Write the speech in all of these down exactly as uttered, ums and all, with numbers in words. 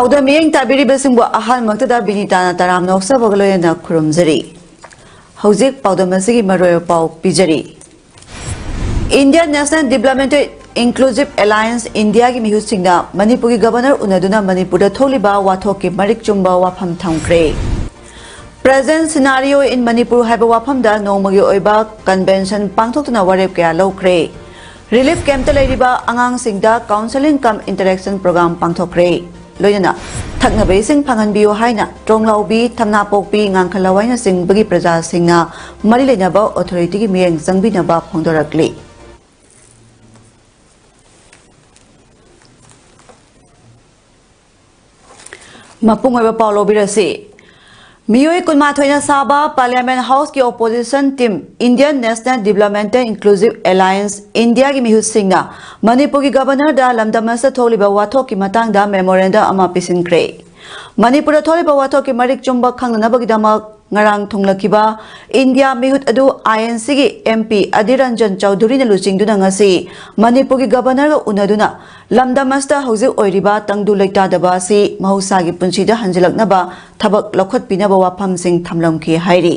ꯄꯥꯎꯗꯝ ꯃꯤꯠꯌꯦꯡ ꯇꯥꯕꯤꯔꯤꯕꯁꯤꯡꯕꯨ ꯑꯍꯥꯟꯕꯃꯛꯇꯗ ꯕꯤꯅꯤꯇꯥꯅ ꯇꯔꯥꯝꯅ ꯑꯣꯛꯆꯕꯒ ꯂꯣꯏꯅꯅ ꯈꯨꯔꯨꯝꯖꯔꯤ꯫ ꯍꯧꯖꯤꯛ ꯄꯥꯎꯗꯝ ꯑꯁꯤꯒꯤ ꯃꯔꯨꯑꯣꯏꯕ ꯄꯥꯎ ꯄꯤꯖꯔꯤ꯫ Indian National Developmental Inclusive Alliance, ꯏꯟꯗꯤꯌꯥꯒꯤ ꯃꯤꯍꯨꯠꯁꯤꯡꯅ ꯃꯅꯤꯄꯨꯔꯒꯤ ꯒꯕꯔꯅꯔ ꯎꯅꯗꯨꯅ ꯃꯅꯤꯄꯨꯔꯗ ꯊꯣꯛꯂꯤꯕ ꯋꯥꯊꯣꯛꯀꯤ ꯃꯔꯤꯛ ꯆꯨꯝꯕ ꯋꯥꯐꯝ ꯊꯝꯈ꯭ꯔꯦ꯫ Present Scenario in Manipur ꯍꯥꯏꯕ ꯋꯥꯐꯝꯗ ꯅꯣꯡꯃꯒꯤ ꯑꯣꯏꯕ ꯀꯟꯚꯦꯟꯁꯟ ꯄꯥꯡꯊꯣꯛꯇꯨꯅ ꯋꯥꯔꯦꯞ ꯀꯌꯥ ꯂꯧꯈ꯭ꯔꯦ꯫ ꯔꯤꯂꯤꯐ ꯀꯦꯝꯞꯇ ꯂꯩꯔꯤꯕ ꯑꯉꯥꯡꯁꯤꯡꯗ ꯀꯥꯎꯟꯁꯦꯂꯤꯡ ꯀꯝ ꯏꯟꯇꯔꯦꯛꯁꯟ ꯄ꯭ꯔꯣꯒ꯭ꯔꯥꯝ ꯄꯥꯡꯊꯣꯛꯈ꯭ꯔꯦ꯫ ꯂꯣꯏꯅꯅ ꯊꯛꯅꯕ ꯏꯁꯤꯡ ꯐꯪꯍꯟꯕꯤꯌꯨ ꯍꯥꯏꯅ ꯇ꯭ꯔꯣꯡꯂꯥꯎꯕꯤ, ꯊꯝꯅꯥꯄꯣꯛꯄꯤ, ꯉꯥꯡꯈ ꯂꯋꯥꯏꯅꯆꯤꯡꯕꯒꯤ ꯄ꯭ꯔꯖꯥꯁꯤꯡꯅ ꯃꯔꯤ ꯂꯩꯅꯕ ꯑꯣꯊꯣꯔꯤꯇꯤꯒꯤ ꯃꯤꯠꯌꯦꯡ ꯆꯪꯕꯤꯅꯕ ꯐꯣꯡꯗꯣꯔꯛꯂꯤ꯫ ꯃꯄꯨꯡ ꯑꯣꯏꯕ ꯄꯥꯎ ꯂꯧꯕꯤꯔꯁꯤ꯫ ꯃꯤꯑꯣꯏ ꯀꯨꯟꯃꯥꯊꯣꯏꯅ ꯁꯥꯕ ꯄꯥꯔꯂꯤꯌꯥꯃꯦꯟ ꯍꯥꯎꯁꯀꯤ opposition team Indian National Developmental Inclusive Alliance, ꯏꯟꯗꯤꯌꯥꯒꯤ ꯃꯤꯍꯨꯠꯁꯤꯡꯅ ꯃꯅꯤꯄꯨꯔꯒꯤ ꯒꯕꯔꯅꯔꯗ ꯂꯝꯗꯝ ꯑꯁꯤꯗ ꯊꯣꯛꯂꯤꯕ ꯋꯥꯊꯣꯛꯀꯤ ꯃꯇꯥꯡꯗ ꯃꯦꯃꯣꯔꯦꯟꯗꯝ ꯑꯃ ꯄꯤꯁꯤꯟꯈ꯭ꯔꯦ꯫ ꯃꯅꯤꯄꯨꯔꯗ ꯊꯣꯛꯂꯤꯕ ꯋꯥꯊꯣꯛꯀꯤ ꯃꯔꯤꯛ ꯆꯨꯝꯕ ꯈꯪꯅꯅꯕꯒꯤꯗꯃꯛ ꯉꯔꯥꯡ ꯊꯨꯡꯂꯈꯤꯕ ꯏꯟꯗꯤꯌꯥ ꯃꯤꯍꯨꯠ ꯑꯗꯨ ꯑꯥꯏ ꯑꯦꯟ ꯁꯤꯒꯤ ꯑꯦꯝ ꯄꯤ ꯑꯙꯤꯔ ꯔꯟꯖꯟ ꯆꯧꯙꯨꯔꯤꯅ ꯂꯨꯆꯤꯡꯗꯨꯅ ꯉꯁꯤ ꯃꯅꯤꯄꯨꯔꯒꯤ ꯒꯕꯔꯅꯔꯒ ꯎꯅꯗꯨꯅ ꯂꯝꯗꯝ ꯑꯁꯤꯗ ꯍꯧꯖꯤꯛ ꯑꯣꯏꯔꯤꯕ ꯇꯪꯗꯨ ꯂꯩꯇꯥꯗꯕ ꯑꯁꯤ ꯃꯍꯧꯁꯥꯒꯤ ꯄꯨꯟꯁꯤꯗ ꯍꯟꯖꯤꯜꯂꯛꯅꯕ ꯊꯕꯛ ꯂꯧꯈꯠꯄꯤꯅꯕ ꯋꯥꯐꯝꯁꯤꯡ ꯊꯝꯂꯝꯈꯤ ꯍꯥꯏꯔꯤ꯫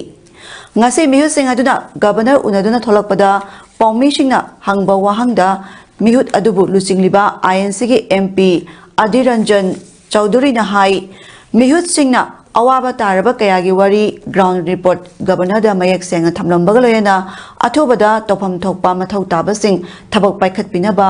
ꯉꯁꯤ ꯃꯤꯍꯨꯠꯁꯤꯡ ꯑꯗꯨꯅ ꯒꯕꯔꯅꯔ ꯎꯅꯗꯨꯅ ꯊꯣꯛꯂꯛꯄꯗ ꯄꯥꯎꯃꯤꯁꯤꯡꯅ ꯍꯪꯕ ꯋꯥꯍꯪꯗ ꯃꯤꯍꯨꯠ ꯑꯗꯨꯕꯨ ꯂꯨꯆꯤꯡꯂꯤꯕ ꯑꯥꯏ ꯑꯦꯟ ꯁꯤꯒꯤ ꯑꯦꯝ ꯄꯤ ꯑꯙꯤꯔ ꯔꯟꯖꯟ ꯆꯧꯙꯨꯔꯤꯅ ꯍꯥꯏ, ꯃꯤꯍꯨꯠꯁꯤꯡꯅ ꯑꯋꯥꯕ ꯇꯥꯔꯕ ꯀꯌꯥꯒꯤ ꯋꯥꯔꯤ ꯒ꯭ꯔꯥꯎꯟ ꯔꯤꯄꯣꯔꯠ ꯒꯕꯔꯅꯔꯗ ꯃꯌꯦꯛ ꯁꯦꯡꯅ ꯊꯝꯂꯝꯕꯒ ꯂꯣꯏꯅꯅ ꯑꯊꯨꯕꯗ ꯇꯧꯐꯝ ꯊꯣꯛꯄ ꯃꯊꯧ ꯇꯥꯕꯁꯤꯡ ꯊꯕꯛ ꯄꯥꯏꯈꯠꯄꯤꯅꯕ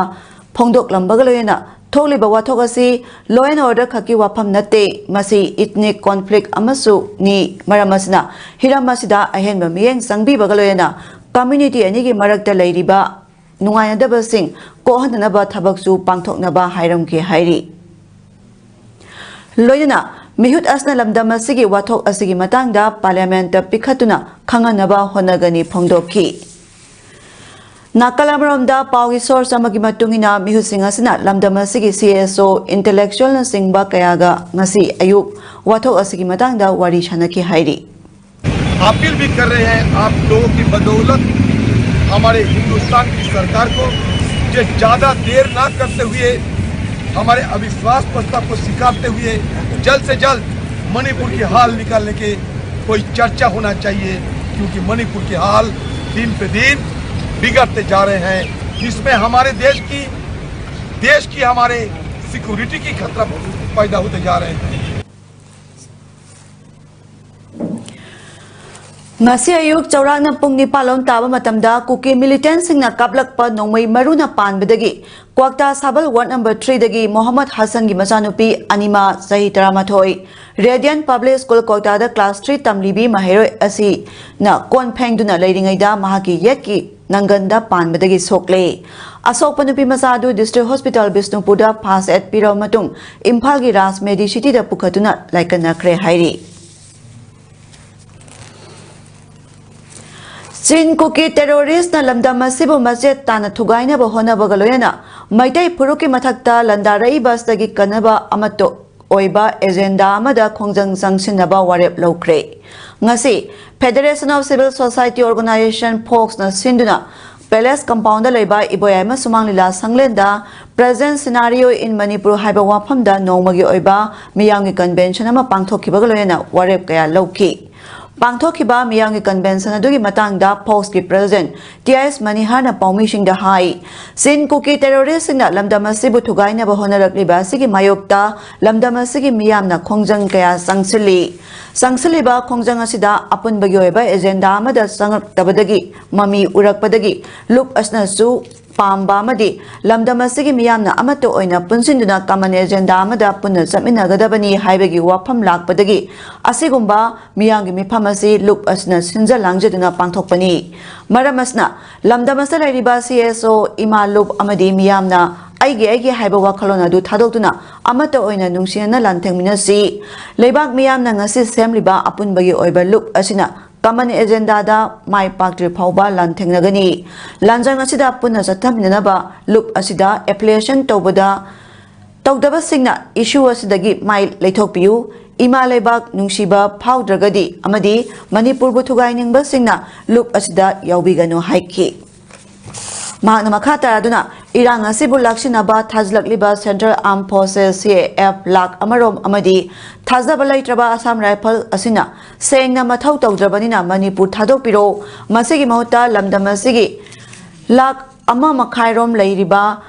ꯐꯣꯡꯗꯣꯛꯂꯝꯕꯒ ꯂꯣꯏꯅꯅ ꯊꯣꯛꯂꯤꯕ ꯋꯥꯊꯣꯛ ꯑꯁꯤ law and order ꯈꯛꯀꯤ ꯋꯥꯐꯝ ꯅꯠꯇꯦ, ꯃꯁꯤ ethnic conflict ꯑꯃꯁꯨꯅꯤ꯫ ꯃꯔꯝ ꯑꯁꯤꯅ ꯍꯤꯔꯝ ꯑꯁꯤꯗ ꯑꯍꯦꯟꯕ ꯃꯤꯠꯌꯦꯡ ꯆꯪꯕꯤꯕꯒ ꯂꯣꯏꯅꯅ ꯀꯝꯃ꯭ꯌꯨꯅꯤꯇꯤ ꯑꯅꯤꯒꯤ ꯃꯔꯛꯇ ꯂꯩꯔꯤꯕ ꯅꯨꯡꯉꯥꯏꯅꯗꯕꯁꯤꯡ ꯀꯣꯛꯍꯟꯅꯅꯕ ꯊꯕꯛꯁꯨ ꯄꯥꯡꯊꯣꯛꯅꯕ ꯍꯥꯏꯔꯝꯈꯤ ꯍꯥꯏꯔꯤ꯫ ꯂꯣꯏꯅꯅ ꯃꯤꯍꯨꯠ ꯑꯁꯤꯅ ꯂꯝꯗꯝ ꯑꯁꯤꯒꯤ ꯋꯥꯊꯣꯛ ꯑꯁꯤꯒꯤ ꯃꯇꯥꯡꯗ ꯄꯥꯔꯂꯤꯌꯥꯃꯦꯟꯠꯇ ꯄꯤꯈꯠꯇꯨꯅ ꯈꯪꯍꯟꯅꯕ ꯍꯣꯠꯅꯒꯅꯤ ꯐꯣꯡꯗꯣꯛꯈꯤ꯫ ꯅꯥꯀꯜ ꯑꯃꯔꯣꯝꯗ ꯄꯥꯎꯒꯤ ꯁꯣꯔꯁ ꯑꯃꯒꯤ ꯃꯇꯨꯡ ꯏꯟꯅ ꯃꯤꯍꯨꯠꯁꯤꯡ ꯑꯁꯤꯅ ꯂꯝꯗꯝ ꯑꯁꯤꯒꯤ ꯁꯤ ꯑꯦꯁ ꯑꯣ, ꯏꯟꯇꯦꯂꯦꯛꯆꯨꯋꯦꯜꯅꯆꯤꯡꯕ ꯀꯌꯥꯒ ꯉꯁꯤ ꯑꯌꯨꯛ ꯋꯥꯊꯣꯛ ꯑꯁꯤꯒꯤ ꯃꯇꯥꯡꯗ ꯋꯥꯔꯤ ꯁꯥꯟꯅꯈꯤ ꯍꯥꯏꯔꯤ꯫ अपील भी कर रहे हैं आप लोगों की बदौलत हमारे हिंदुस्तान की सरकार को कि ज़्यादा देर ना करते हुए हमारे अविश्वास प्रस्ताव को स्वीकारते हुए जल्द से जल्द मणिपुर की हाल निकालने के कोई चर्चा होना चाहिए, क्योंकि मणिपुर की हाल दिन पे दिन बिगड़ते जा रहे हैं, जिसमें हमारे देश की देश की हमारे सिक्योरिटी की खतरा पैदा होते जा रहे हैं। ꯉꯁꯤ ꯑꯌꯨꯛ ꯆꯥꯎꯔꯥꯛꯅ ꯄꯨꯡ ꯅꯤꯄꯥꯜ ꯂꯣꯝ ꯇꯥꯕ ꯃꯇꯝꯗ ꯀꯨꯀꯤ ꯃꯤꯂꯤꯇꯦꯟꯁꯤꯡꯅ ꯀꯥꯞꯂꯛꯄ ꯅꯣꯡꯃꯩ ꯃꯔꯨꯅ ꯄꯥꯟꯕꯗꯒꯤ ꯀ꯭ꯋꯥꯛꯇꯥ ꯁꯥꯕꯜ ꯋꯥꯔꯗ ꯅꯝꯕꯔ ꯊ꯭ꯔꯤꯗꯒꯤ ꯃꯣꯍꯝꯃꯗ ꯍꯁꯟꯒꯤ ꯃꯆꯥꯅꯨꯄꯤ ꯑꯅꯤꯃꯥ, ꯆꯍꯤ ꯇꯔꯥꯃꯥꯊꯣꯏ, ꯔꯦꯗꯤꯌꯟ ꯄꯕ꯭ꯂꯤꯛ ꯁ꯭ꯀꯨꯜ ꯀ꯭ꯋꯥꯛꯇꯥꯗ ꯀ꯭ꯂꯥꯁ ꯊ꯭ꯔꯤ ꯇꯝꯂꯤꯕꯤ ꯃꯍꯩꯔꯣꯏ ꯑꯁꯤꯅ ꯀꯣꯟ ꯐꯦꯡꯗꯨꯅ ꯂꯩꯔꯤꯉꯩꯗ ꯃꯍꯥꯛꯀꯤ ꯌꯦꯠꯀꯤ ꯅꯪꯒꯟꯗ ꯄꯥꯟꯕꯗꯒꯤ ꯁꯣꯛꯂꯦ꯫ ꯑꯁꯣꯛꯄ ꯅꯨꯄꯤ ꯃꯆꯥ ꯑꯗꯨ ꯗꯤꯁꯇ꯭ꯔꯤꯛ ꯍꯣꯁꯄꯤꯇꯥꯜ ꯕꯤꯁꯅꯨꯄꯨꯔꯗ ꯐꯥꯔꯁ ꯑꯦꯗ ꯄꯤꯔꯕ ꯃꯇꯨꯡ ꯏꯝꯐꯥꯜꯒꯤ ꯔꯥꯖ ꯃꯦꯗꯤ ꯁꯤꯇꯤꯗ ꯄꯨꯈꯠꯇꯨꯅ ꯂꯥꯏꯀꯠꯅꯈ꯭ꯔꯦ ꯍꯥꯏꯔꯤ꯫ ꯆꯤꯟ ꯀꯨꯀꯤ ꯇꯦꯔꯣꯔꯤꯁꯅ ꯂꯝꯗꯝ ꯑꯁꯤꯕꯨ ꯃꯆꯦꯠ ꯇꯥꯅ ꯊꯨꯒꯥꯏꯅꯕ ꯍꯣꯠꯅꯕꯒ ꯂꯣꯏꯅꯅ ꯃꯩꯇꯩ ꯐꯨꯔꯨꯞꯀꯤ ꯃꯊꯛꯇ ꯂꯥꯟꯗꯥꯔꯛꯏꯕ ꯑꯁꯤꯗꯒꯤ ꯀꯟꯅꯕ ꯑꯃꯠꯇ ꯑꯣꯏꯕ ꯑꯦꯖꯦꯟꯗꯥ ꯑꯃꯗ ꯈꯣꯡꯖꯪ ꯆꯪꯁꯤꯟꯅꯕ ꯋꯥꯔꯦꯞ ꯂꯧꯈ꯭ꯔꯦ꯫ ꯉꯁꯤ Federation of Civil Society Organization, ꯐꯣꯛꯁꯅ ꯁꯤꯟꯗꯨꯅ ꯄꯦꯂꯦꯁ ꯀꯝꯄꯥꯎꯟꯗ ꯂꯩꯕ ꯏꯕꯣꯌꯥꯏꯃ ꯁꯨꯃꯥꯡ ꯂꯤꯂꯥ ꯁꯪꯂꯦꯟꯗ Present Scenario in Manipur ꯍꯥꯏꯕ ꯋꯥꯐꯝꯗ ꯅꯣꯡꯃꯒꯤ ꯑꯣꯏꯕ ꯃꯤꯌꯥꯝꯒꯤ ꯀꯟꯚꯦꯟꯁꯟ ꯑꯃ ꯄꯥꯡꯊꯣꯛꯈꯤꯕꯒ ꯂꯣꯏꯅꯅ ꯋꯥꯔꯦꯞ ꯀꯌꯥ ꯂꯧꯈꯤ꯫ ꯄꯥꯡꯊꯣꯛꯈꯤꯕ ꯃꯤꯌꯥꯝꯒꯤ ꯀꯟꯚꯦꯟꯁꯟ ꯑꯗꯨꯒꯤ ꯃꯇꯥꯡꯗ ꯐꯣꯛꯁꯀꯤ ꯄ꯭ꯔꯦꯁꯤꯗꯦꯟꯠ ꯇꯤ ꯑꯥꯏ ꯑꯦꯁ ꯃꯅꯤꯍꯥꯔꯅ ꯄꯥꯎꯃꯤꯁꯤꯡꯗ ꯍꯥꯏ, ꯆꯤꯟ ꯀꯨꯀꯤ ꯇꯦꯔꯣꯔꯤꯁꯁꯤꯡꯅ ꯂꯝꯗꯝ ꯑꯁꯤꯕꯨ ꯊꯨꯒꯥꯏꯅꯕ ꯍꯣꯠꯅꯔꯛꯂꯤꯕ ꯑꯁꯤꯒꯤ ꯃꯥꯌꯣꯛꯇ ꯂꯝꯗꯝ ꯑꯁꯤꯒꯤ ꯃꯤꯌꯥꯝꯅ ꯈꯣꯡꯖꯪ ꯀꯌꯥ ꯆꯪꯁꯤꯜꯂꯤ꯫ ꯆꯪꯁꯤꯜꯂꯤꯕ ꯈꯣꯡꯖꯪ ꯑꯁꯤꯗ ꯑꯄꯨꯟꯕꯒꯤ ꯑꯣꯏꯕ ꯑꯦꯖꯦꯟꯗꯥ ꯑꯃꯗ ꯆꯪꯂꯛꯇꯕꯗꯒꯤ ꯃꯃꯤ ꯎꯔꯛꯄꯗꯒꯤ ꯂꯨꯞ ꯑꯁꯤꯅꯁꯨ ꯄꯥꯝꯕ ꯑꯃꯗꯤ ꯂꯝꯗꯝ ꯑꯁꯤꯒꯤ ꯃꯤꯌꯥꯝꯅ ꯑꯃꯠꯇ ꯑꯣꯏꯅ ꯄꯨꯟꯁꯤꯟꯗꯨꯅ ꯀꯃꯟ ꯑꯦꯖꯦꯟꯗꯥ ꯑꯃꯗ ꯄꯨꯟꯅ ꯆꯠꯃꯤꯟꯅꯒꯗꯕꯅꯤ ꯍꯥꯏꯕꯒꯤ ꯋꯥꯐꯝ ꯂꯥꯛꯄꯗꯒꯤ ꯑꯁꯤꯒꯨꯝꯕ ꯃꯤꯌꯥꯝꯒꯤ ꯃꯤꯐꯝ ꯑꯁꯤ ꯂꯨꯞ ꯑꯁꯤꯅ ꯁꯤꯟꯖ ꯂꯥꯡꯖꯗꯨꯅ ꯄꯥꯡꯊꯣꯛꯄꯅꯤ꯫ ꯃꯔꯝ ꯑꯁꯤꯅ ꯂꯝꯗꯝ ꯑꯁꯤꯗ ꯂꯩꯔꯤꯕ ꯁꯤ ꯑꯦꯁ ꯑꯣ, ꯏꯃꯥ ꯂꯨꯞ ꯑꯃꯗꯤ ꯃꯤꯌꯥꯝꯅ ꯑꯩꯒꯤ ꯑꯩꯒꯤ ꯍꯥꯏꯕ ꯋꯥꯈꯜꯂꯣꯟ ꯑꯗꯨ ꯊꯥꯗꯣꯛꯇꯨꯅ ꯑꯃꯠꯇ ꯑꯣꯏꯅ ꯅꯨꯡꯁꯤꯅꯅ ꯂꯥꯟꯊꯦꯡꯃꯤꯟꯅꯁꯤ꯫ ꯂꯩꯕꯥꯛ ꯃꯤꯌꯥꯝꯅ ꯉꯁꯤ ꯁꯦꯝꯂꯤꯕ ꯑꯄꯨꯟꯕꯒꯤ ꯑꯣꯏꯕ ꯂꯨꯞ ꯑꯁꯤꯅ ꯀꯃꯟ ꯑꯦꯖꯦꯟꯗꯥꯗ ꯃꯥꯏ ꯄꯥꯛꯇ꯭ꯔꯤ ꯐꯥꯎꯕ ꯂꯥꯟꯊꯦꯡꯅꯒꯅꯤ꯫ ꯂꯥꯟꯖꯪ ꯑꯁꯤꯗ ꯄꯨꯟꯅ ꯆꯠꯊꯃꯤꯟꯅꯅꯕ ꯂꯨꯞ ꯑꯁꯤꯗ ꯑꯦꯐꯤꯂꯤꯌꯦꯁꯟ ꯇꯧꯕꯗ ꯇꯧꯗꯕꯁꯤꯡꯅ ꯏꯁꯨ ꯑꯁꯤꯗꯒꯤ ꯃꯥꯏ ꯂꯩꯊꯣꯛꯄꯤꯌꯨ꯫ ꯏꯃꯥ ꯂꯩꯕꯥꯛ ꯅꯨꯡꯁꯤꯕ ꯐꯥꯎꯗ꯭ꯔꯒꯗꯤ ꯑꯃꯗꯤ ꯃꯅꯤꯄꯨꯔꯕꯨ ꯊꯨꯒꯥꯏꯅꯤꯡꯕꯁꯤꯡꯅ ꯂꯨꯞ ꯑꯁꯤꯗ ꯌꯥꯎꯕꯤꯒꯅꯨ ꯍꯥꯏꯈꯤ꯫ ꯃꯍꯥꯛꯅ ꯃꯈꯥ ꯇꯥꯔꯗꯨꯅ ꯏꯔꯥꯡ ꯑꯁꯤꯕꯨ ꯂꯥꯛꯁꯤꯟꯅꯕ ꯊꯥꯖꯤꯜꯂꯛꯂꯤꯕ Central Armed Forces, C A F, lakh ꯑꯃꯔꯣꯝ ꯑꯃꯗꯤ ꯊꯥꯖꯕ ꯂꯩꯇ꯭ꯔꯕ Assam Rifle ꯑꯁꯤꯅ ꯁꯦꯡꯅ ꯃꯊꯧ ꯇꯧꯗ꯭ꯔꯕꯅꯤꯅ ꯃꯅꯤꯄꯨꯔ ꯊꯥꯗꯣꯛꯄꯤꯔꯣ, ꯃꯁꯤꯒꯤ ꯃꯍꯨꯠꯇ ꯂꯝꯗꯝ ꯑꯁꯤꯒꯤ ꯂꯥꯈ ꯑꯃ ꯃꯈꯥꯏꯔꯣꯝ ꯂꯩꯔꯤꯕ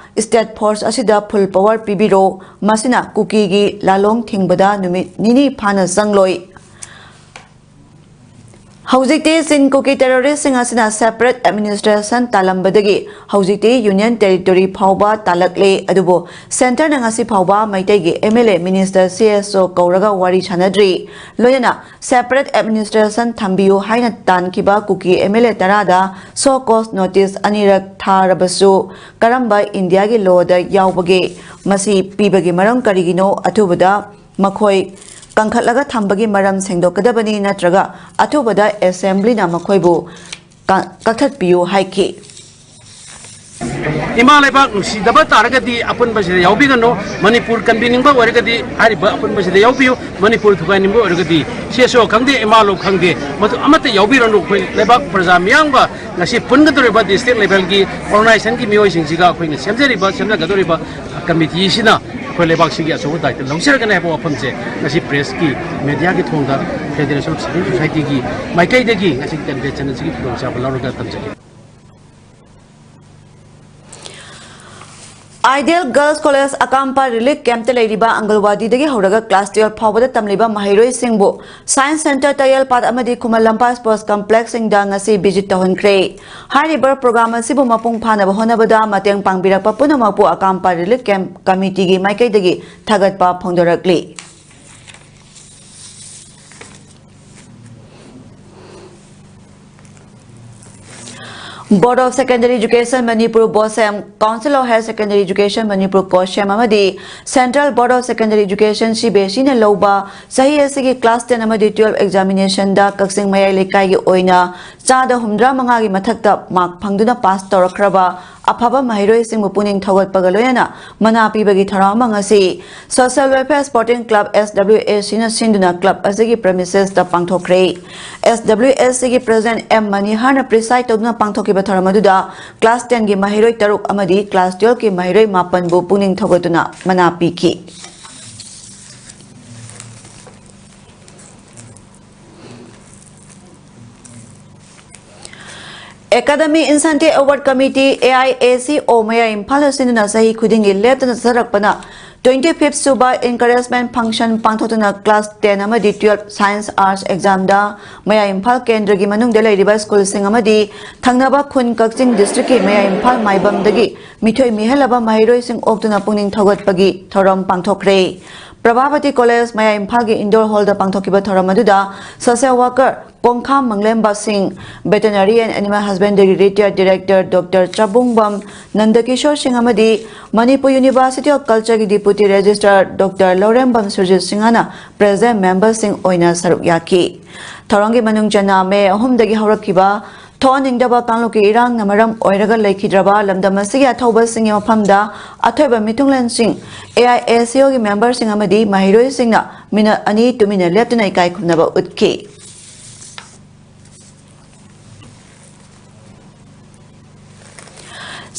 State Force ꯑꯁꯤꯗ full power ꯄꯤꯕꯤꯔꯣ, ꯃꯁꯤꯅ ꯀꯨꯀꯤꯒꯤ ꯂꯥꯂꯣꯡ ꯊꯤꯡꯕꯗ ꯅꯨꯃꯤꯠ ꯅꯤꯅꯤ ꯐꯥꯅ ꯆꯪꯂꯣꯏ꯫ ꯍꯧꯖꯤꯛꯇꯤ ꯆꯤꯟ ꯀꯨꯀꯤ terroristꯁꯤꯡ ꯑꯁꯤꯅ separate administration ꯇꯥꯂꯝꯕꯗꯒꯤ ꯍꯧꯖꯤꯛꯇꯤ Union Territory ꯐꯥꯎꯕ ꯇꯥꯂꯛꯂꯦ꯫ ꯑꯗꯨꯕꯨ Centreꯅ ꯉꯁꯤ ꯐꯥꯎꯕ ꯃꯩꯇꯩꯒꯤ M L A, minister, C S O ꯀꯧꯔꯒ ꯋꯥꯔꯤ ꯁꯥꯅꯗ꯭ꯔꯤ꯫ ꯂꯣꯏꯅꯅ separate administration ꯊꯝꯕꯤꯌꯨ ꯍꯥꯏꯅ ꯇꯥꯟꯈꯤꯕ ꯀꯨꯀꯤ M L A ꯇꯔꯥꯗ show cause notice ꯑꯅꯤꯔꯛ ꯊꯥꯔꯕꯁꯨ ꯀꯔꯝꯕ Indiaꯒꯤ lawꯗ ꯌꯥꯎꯕꯒꯦ? ꯃꯁꯤ ꯄꯤꯕꯒꯤ ꯃꯔꯝ ꯀꯔꯤꯒꯤꯅꯣ? ꯑꯊꯨꯕꯗ ꯃꯈꯣꯏ ꯀꯟꯈꯠꯂꯒ ꯊꯝꯕꯒꯤ ꯃꯔꯝ ꯁꯦꯡꯗꯣꯛꯀꯗꯕꯅꯤ, ꯅꯠꯇ꯭ꯔꯒ ꯑꯊꯨꯕꯗ Assemblyꯅ ꯃꯈꯣꯏꯕꯨ ꯀ-, ꯀꯛꯊꯠꯄꯤꯌꯨ ꯍꯥꯏꯈꯤ꯫ ꯏꯃꯥ ꯂꯩꯕꯥꯛ ꯅꯨꯡꯁꯤꯗꯕ ꯇꯥꯔꯒꯗꯤ ꯑꯄꯨꯟꯕꯁꯤꯗ ꯌꯥꯎꯕꯤꯒꯅꯨ꯫ ꯃꯅꯤꯄꯨꯔ ꯀꯟꯕꯤꯅꯤꯡꯕ ꯑꯣꯏꯔꯒꯗꯤ ꯍꯥꯏꯔꯤꯕ ꯑꯄꯨꯟꯕꯁꯤꯗ ꯌꯥꯎꯕꯤꯌꯨ꯫ ꯃꯅꯤꯄꯨꯔ ꯊꯨꯒꯥꯏꯅꯤꯡꯕ ꯑꯣꯏꯔꯒꯗꯤ C S O ꯈꯪꯗꯦ, M L O ꯈꯪꯗꯦ, ꯃꯗꯨ ꯑꯃꯠꯇ ꯌꯥꯎꯕꯤꯔꯅꯨ꯫ ꯑꯩꯈꯣꯏ ꯂꯩꯕꯥꯛ ꯄ꯭ꯔꯖꯥ ꯃꯤꯌꯥꯝꯒ ꯉꯁꯤ ꯄꯨꯟꯒꯗꯧꯔꯤꯕ district levelꯒꯤ organizationꯒꯤ ꯃꯤꯑꯣꯏꯁꯤꯡꯁꯤꯒ ꯑꯩꯈꯣꯏꯅ ꯁꯦꯝꯖꯔꯤꯕ, ꯁꯦꯝꯖꯒꯗꯧꯔꯤꯕ committeeꯁꯤꯅ ꯑꯩꯈꯣꯏ ꯂꯩꯕꯥꯛꯁꯤꯒꯤ ꯑꯆꯧꯕ ꯗꯥꯏꯇ ꯂꯧꯖꯔꯒꯅꯤ ꯍꯥꯏꯕ ꯋꯥꯐꯝꯁꯦ ꯉꯁꯤ pressꯀꯤ, mediaꯒꯤ ꯊꯣꯡꯗ Federation of Civil Societyꯒꯤ ꯃꯥꯏꯀꯩꯗꯒꯤ ꯉꯁꯤ candidate ꯆꯟꯅꯕꯁꯤꯒꯤ ꯈꯨꯗꯣꯡꯆꯥꯕ ꯂꯧꯔꯒ ꯊꯝꯖꯒꯦ꯫ Ideal Girls College ꯑꯀꯥꯝꯄꯥ relief campꯇ ꯂꯩꯔꯤꯕ ꯑꯪꯒꯜꯋꯥꯗꯤꯗꯒꯤ ꯍꯧꯔꯒ class twelve ꯐꯥꯎꯕꯗ ꯇꯝꯂꯤꯕ ꯃꯍꯩꯔꯣꯏꯁꯤꯡꯕꯨ Science Centre, ꯇꯌꯦꯜꯄꯥꯠ ꯑꯃꯗꯤ ꯈꯨꯃꯟ ꯂꯝꯄꯥꯛ Sports Complexꯁꯤꯡꯗ ꯉꯁꯤ visit ꯇꯧꯍꯟꯈ꯭ꯔꯦ꯫ ꯍꯥꯏꯔꯤꯕ program ꯑꯁꯤꯕꯨ ꯃꯄꯨꯡ ꯐꯥꯅꯕ ꯍꯣꯠꯅꯕꯗ ꯃꯇꯦꯡ ꯄꯥꯡꯕꯤꯔꯛꯄ ꯄꯨꯝꯅꯃꯛꯄꯨ ꯑꯀꯥꯝꯄꯥ relief camp committeeꯒꯤ ꯃꯥꯏꯀꯩꯗꯒꯤ ꯊꯥꯒꯠꯄ ꯐꯣꯡꯗꯣꯔꯛꯂꯤ꯫ Board of Secondary Education Manipur, BOSEM, Council of Higher Secondary Education Manipur, COHSEM, ꯑꯃꯗꯤ Central Board of Secondary Education, CBSEꯅ ꯂꯧꯕ ꯆꯍꯤ ꯑꯁꯤꯒꯤ class ten ꯑꯃꯗꯤ twelve examinationꯗ ꯀꯛꯆꯤꯡ ꯃꯌꯥꯏ ꯂꯩꯀꯥꯏꯒꯤ ꯑꯣꯏꯅ ꯆꯥꯗ ꯍꯨꯝꯗ꯭ꯔꯥ ꯃꯉꯥꯒꯤ ꯃꯊꯛꯇ mark ꯐꯪꯗꯨꯅ pass ꯇꯧꯔꯛꯈ꯭ꯔꯕ ꯑꯐꯕ ꯃꯍꯩꯔꯣꯏꯁꯤꯡꯕꯨ ꯄꯨꯛꯅꯤꯡ ꯊꯧꯒꯠꯄꯒ ꯂꯣꯏꯅꯅ ꯃꯅꯥ ꯄꯤꯕꯒꯤ ꯊꯧꯔꯝ ꯑꯃ ꯉꯁꯤ Social Welfare Sporting Club, S W S C ꯅ ꯁꯤꯟꯗꯨꯅ club ꯑꯁꯤꯒꯤ premises ꯇ ꯄꯥꯡꯊꯣꯛꯈ꯭ꯔꯦ꯫ S W S C ꯒꯤ President M ꯃꯅꯤꯍꯔꯅ preside ꯇꯧꯗꯨꯅ ꯄꯥꯡꯊꯣꯛꯈꯤꯕ ꯊꯧꯔꯝ ꯑꯗꯨꯗ class ten ꯒꯤ ꯃꯍꯩꯔꯣꯏ ꯇꯔꯨꯛ ꯑꯃꯗꯤ class twelve ꯀꯤ ꯃꯍꯩꯔꯣꯏ ꯃꯥꯄꯟꯕꯨ ꯄꯨꯛꯅꯤꯡ ꯊꯧꯒꯠꯇꯨꯅ ꯃꯅꯥ ꯄꯤꯈꯤ꯫ Academy Incentive Award Committee, A I A C O, ꯃꯌꯥꯏ ꯏꯝꯐꯥꯜꯗ ꯁꯤꯟꯗꯨꯅ ꯆꯍꯤ ꯈꯨꯗꯤꯡꯒꯤ ꯂꯦꯞꯇꯅ ꯆꯠꯊꯔꯛꯄꯅ twenty fifth ꯁꯨꯕ encouragement function ꯄꯥꯡꯊꯣꯛꯇꯨꯅ class ten ꯑꯃꯗꯤ twelve Science Arts exam ꯗ ꯃꯌꯥꯏ ꯏꯝꯐꯥꯜ ꯀꯦꯟꯗ꯭ꯔꯒꯤ ꯃꯅꯨꯡꯗ ꯂꯩꯔꯤꯕ school ꯁꯤꯡ ꯑꯃꯗꯤ ꯊꯪꯅꯕ ꯈꯨꯟ ꯀꯛꯆꯤꯡ district ꯀꯤ ꯃꯌꯥꯏ ꯏꯝꯐꯥꯜ ꯃꯥꯏꯕꯝꯗꯒꯤ ꯃꯤꯊꯣꯏ ꯃꯤꯍꯦꯜꯂꯕ ꯃꯍꯩꯔꯣꯏꯁꯤꯡ ꯑꯣꯛꯇꯨꯅ ꯄꯨꯛꯅꯤꯡ ꯊꯧꯒꯠꯄꯒꯤ ꯊꯧꯔꯝ ꯄꯥꯡꯊꯣꯛꯈ꯭ꯔꯦ꯫ ꯄ꯭ꯔꯚꯥꯕꯇꯤ College ꯃꯌꯥꯏ ꯏꯝꯐꯥꯜꯒꯤ indoor hall ꯗ ꯄꯥꯡꯊꯣꯛꯈꯤꯕ ꯊꯧꯔꯝ ꯑꯗꯨꯗ social worker ꯀꯣꯡꯈꯥꯝ ꯃꯪꯂꯦꯝꯕ ꯁꯤꯡ, Veterinary and Animal Husbandry Retired Director Doctor ꯆꯕꯨꯡꯕꯝ ꯅꯟꯗꯀꯤꯁꯣꯔ ꯁꯤꯡ ꯑꯃꯗꯤ Manipur University of Culture ꯒꯤ Deputy Registrar Doctor ꯂꯧꯔꯦꯝꯕꯝ ꯁꯨꯔꯖꯤꯠ ꯁꯤꯡꯍꯅ president member ꯁꯤꯡ ꯑꯣꯏꯅ ꯁꯔꯨꯛ ꯌꯥꯈꯤ꯫ ꯊꯧꯔꯝꯒꯤ ꯃꯅꯨꯡ ꯆꯟꯅ ꯃꯦ ꯑꯍꯨꯝꯗꯒꯤ ꯍꯧꯔꯛꯈꯤꯕ ꯊꯣꯛꯍꯟꯅꯤꯡꯗꯕ ꯀꯥꯡꯂꯨꯞꯀꯤ ꯏꯔꯥꯡꯅ ꯃꯔꯝ ꯑꯣꯏꯔꯒ ꯂꯩꯈꯤꯗ꯭ꯔꯕ ꯂꯝꯗꯝ ꯑꯁꯤꯒꯤ ꯑꯊꯧꯕꯁꯤꯡꯒꯤ ꯃꯐꯝꯗ ꯑꯊꯣꯏꯕ ꯃꯤꯊꯨꯡꯂꯦꯟꯁꯤꯡ A I A C O ꯒꯤ member ꯁꯤꯡ ꯑꯃꯗꯤ ꯃꯍꯩꯔꯣꯏꯁꯤꯡꯅ minute ꯑꯅꯤ ꯇꯨꯃꯤꯟꯅ ꯂꯦꯞꯇꯨꯅ ꯏꯀꯥꯏ ꯈꯨꯝꯅꯕ ꯎꯠꯈꯤ꯫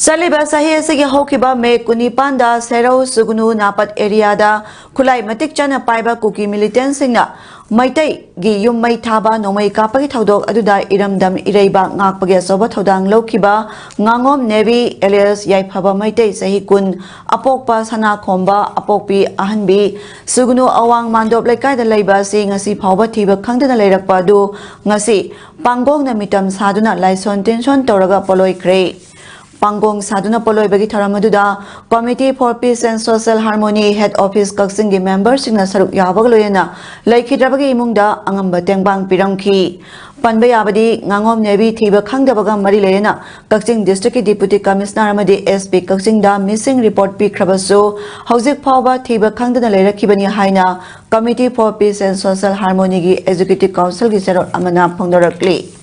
ꯆꯠꯂꯤꯕ ꯆꯍꯤ ꯑꯁꯤꯒꯤ ꯍꯧꯈꯤꯕ ꯃꯦ ꯀꯨꯟꯅꯤꯄꯥꯟꯗ ꯁꯦꯔꯧ ꯁꯨꯒꯨꯅꯨ ꯅꯥꯄꯠ area ꯗ ꯈꯨꯠꯂꯥꯏ ꯃꯇꯤꯛ ꯆꯥꯅ ꯄꯥꯏꯕ ꯀꯨꯀꯤ militant ꯁꯤꯡꯅ ꯃꯩꯇꯩꯒꯤ ꯌꯨꯝ ꯃꯩ ꯊꯥꯕ ꯅꯣꯡꯃꯩ ꯀꯥꯞꯄꯒꯤ ꯊꯧꯗꯣꯛ ꯑꯗꯨꯗ ꯏꯔꯝꯗꯝ ꯏꯔꯩꯕꯥꯛ ꯉꯥꯛꯄꯒꯤ ꯑꯆꯧꯕ ꯊꯧꯗꯥꯡ ꯂꯧꯈꯤꯕ ꯉꯥꯉꯣꯝ ꯅꯦꯕꯤ alias ꯌꯥꯏꯐꯕ ꯃꯩꯇꯩ, ꯆꯍꯤ ꯀꯨꯟ, ꯑꯄꯣꯛꯄ ꯁꯅꯥꯈꯣꯝꯕ ꯑꯄꯣꯛꯄꯤ ꯑꯍꯟꯕꯤ ꯁꯨꯒꯨꯅꯨ ꯑꯋꯥꯡ ꯃꯥꯟꯗꯣꯞ ꯂꯩꯀꯥꯏꯗ ꯂꯩꯕ ꯑꯁꯤ ꯉꯁꯤ ꯐꯥꯎꯕ ꯊꯤꯕ ꯈꯪꯗꯅ ꯂꯩꯔꯛꯄ ꯑꯗꯨ ꯉꯁꯤ ꯄꯥꯡꯒꯣꯡꯅ ꯃꯤꯇꯝ ꯁꯥꯗꯨꯅ ꯂꯥꯏꯁꯣꯟ ꯇꯤꯟꯁꯣꯟ ꯇꯧꯔꯒ ꯄꯣꯂꯣꯏꯈ꯭ꯔꯦ꯫ ꯄꯥꯡꯒꯣꯡ ꯁꯥꯗꯨꯅ ꯄꯣꯂꯣꯏꯕꯒꯤ ꯊꯧꯔꯝ ꯑꯗꯨꯗ Committee for Peace and Social Harmony, Head Office ꯀꯛꯆꯤꯡꯒꯤ member ꯁꯤꯡꯅ ꯁꯔꯨꯛ ꯌꯥꯕꯒ ꯂꯣꯏꯅꯅ ꯂꯩꯈꯤꯗ꯭ꯔꯕꯒꯤ ꯏꯃꯨꯡꯗ ꯑꯉꯝꯕ ꯇꯦꯡꯕꯥꯡ ꯄꯤꯔꯝꯈꯤ꯫ ꯄꯟꯕ ꯌꯥꯕꯗꯤ, ꯉꯥꯉꯣꯝ ꯅꯦꯕꯤ ꯊꯤꯕ ꯈꯪꯗꯕꯒ ꯃꯔꯤ ꯂꯩꯅꯅ ꯀꯛꯆꯤꯡ district ꯀꯤ Deputy Commissioner ꯑꯃꯗꯤ S P ꯀꯛꯆꯤꯡꯗ missing report ꯄꯤꯈ꯭ꯔꯕꯁꯨ, ꯍꯧꯖꯤꯛ ꯐꯥꯎꯕ ꯊꯤꯕ ꯈꯪꯗꯅ ꯂꯩꯔꯛꯈꯤꯕꯅꯤ ꯍꯥꯏꯅ Committee for Peace and Social Harmony ꯒꯤ Executive Council ꯒꯤ ꯆꯦꯔꯣꯜ ꯑꯃꯅ ꯐꯣꯡꯗꯣꯔꯛꯂꯤ꯫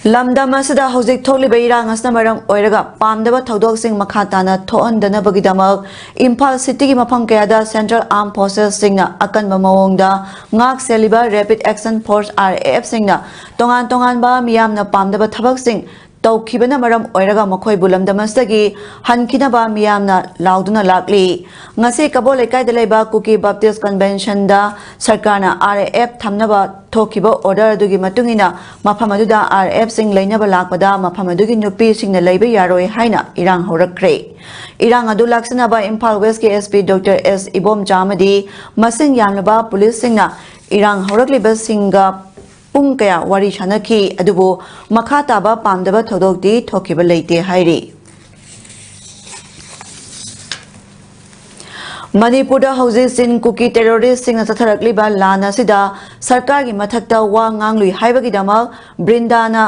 ꯂꯝꯗꯝ ꯑꯁꯤꯗ ꯍꯧꯖꯤꯛ ꯊꯣꯛꯂꯤꯕ ꯏꯔꯥꯡ ꯑꯁꯤꯅ ꯃꯔꯝ ꯑꯣꯏꯔꯒ ꯄꯥꯝꯗꯕ ꯊꯧꯗꯣꯛꯁꯤꯡ ꯃꯈꯥ ꯇꯥꯅ ꯊꯣꯛꯍꯟꯗꯅꯕꯒꯤꯗꯃꯛ ꯏꯝꯐꯥꯜ ꯁꯤꯇꯤꯒꯤ ꯃꯐꯝ ꯀꯌꯥꯗ Central Armed Forcesꯁꯤꯡꯅ ꯑꯀꯟꯕ ꯃꯑꯣꯡꯗ ꯉꯥꯛ ꯁꯦꯜꯂꯤꯕ Rapid Action Force, RAFꯁꯤꯡꯅ ꯇꯣꯉꯥꯟ ꯇꯣꯉꯥꯟꯕ ꯃꯤꯌꯥꯝꯅ ꯄꯥꯝꯗꯕ ꯊꯕꯛꯁꯤꯡ ꯇꯧꯈꯤꯕꯅ ꯃꯔꯝ ꯑꯣꯏꯔꯒ ꯃꯈꯣꯏꯕꯨ ꯂꯝꯗꯝ ꯑꯁꯤꯗꯒꯤ ꯍꯟꯈꯤꯅꯕ ꯃꯤꯌꯥꯝꯅ ꯂꯥꯎꯗꯨꯅ ꯂꯥꯛꯂꯤ꯫ ꯉꯁꯤ ꯀꯕꯣ ꯂꯩꯀꯥꯏꯗ ꯂꯩꯕ ꯀꯨꯀꯤ ꯕꯞꯇꯤꯁ ꯀꯟꯚꯦꯟꯁꯟꯗ ꯁꯔꯀꯥꯔꯅ RAF ꯊꯝꯅꯕ ꯊꯣꯛꯈꯤꯕ order ꯑꯗꯨꯒꯤ ꯃꯇꯨꯡ ꯏꯟꯅ ꯃꯐꯝ ꯑꯗꯨꯗ RAFꯁꯤꯡ ꯂꯩꯅꯕ ꯂꯥꯛꯄꯗ ꯃꯐꯝ ꯑꯗꯨꯒꯤ ꯅꯨꯄꯤꯁꯤꯡꯅ ꯂꯩꯕ ꯌꯥꯔꯣꯏ ꯍꯥꯏꯅ ꯏꯔꯥꯡ ꯍꯧꯔꯛꯈ꯭ꯔꯦ꯫ ꯏꯔꯥꯡ ꯑꯗꯨ ꯂꯥꯛꯁꯤꯟꯅꯕ ꯏꯝꯐꯥꯜ ꯋꯦꯁꯀꯤ SP Doctor S ꯏꯕꯣꯝꯆꯥ ꯑꯃꯗꯤ ꯃꯁꯤꯡ ꯌꯥꯝꯂꯕ ꯄꯨꯂꯤꯁꯁꯤꯡꯅ ꯏꯔꯥꯡ ꯍꯧꯔꯛꯂꯤꯕꯁꯤꯡꯒ ꯄꯨꯡ ꯀꯌꯥ ꯋꯥꯔꯤ ꯁꯥꯟꯅꯈꯤ, ꯑꯗꯨꯕꯨ ꯃꯈꯥ ꯇꯥꯕ ꯄꯥꯝꯗꯕ ꯊꯧꯗꯣꯛꯇꯤ ꯊꯣꯛꯈꯤꯕ ꯂꯩꯇꯦ ꯍꯥꯏꯔꯤ꯫ ꯃꯅꯤꯄꯨꯔꯗ ꯍꯧꯖꯤꯛ ꯆꯤꯟ ꯀꯨꯀꯤ ꯇꯦꯔꯣꯔꯤꯁꯁꯤꯡꯅ ꯆꯠꯊꯔꯛꯂꯤꯕ ꯂꯥꯟ ꯑꯁꯤꯗ ꯁꯔꯀꯥꯔꯒꯤ ꯃꯊꯛꯇ ꯋꯥ ꯉꯥꯡꯂꯨꯏ ꯍꯥꯏꯕꯒꯤꯗꯃꯛ ꯕ꯭ꯔꯤꯟꯗꯥꯅ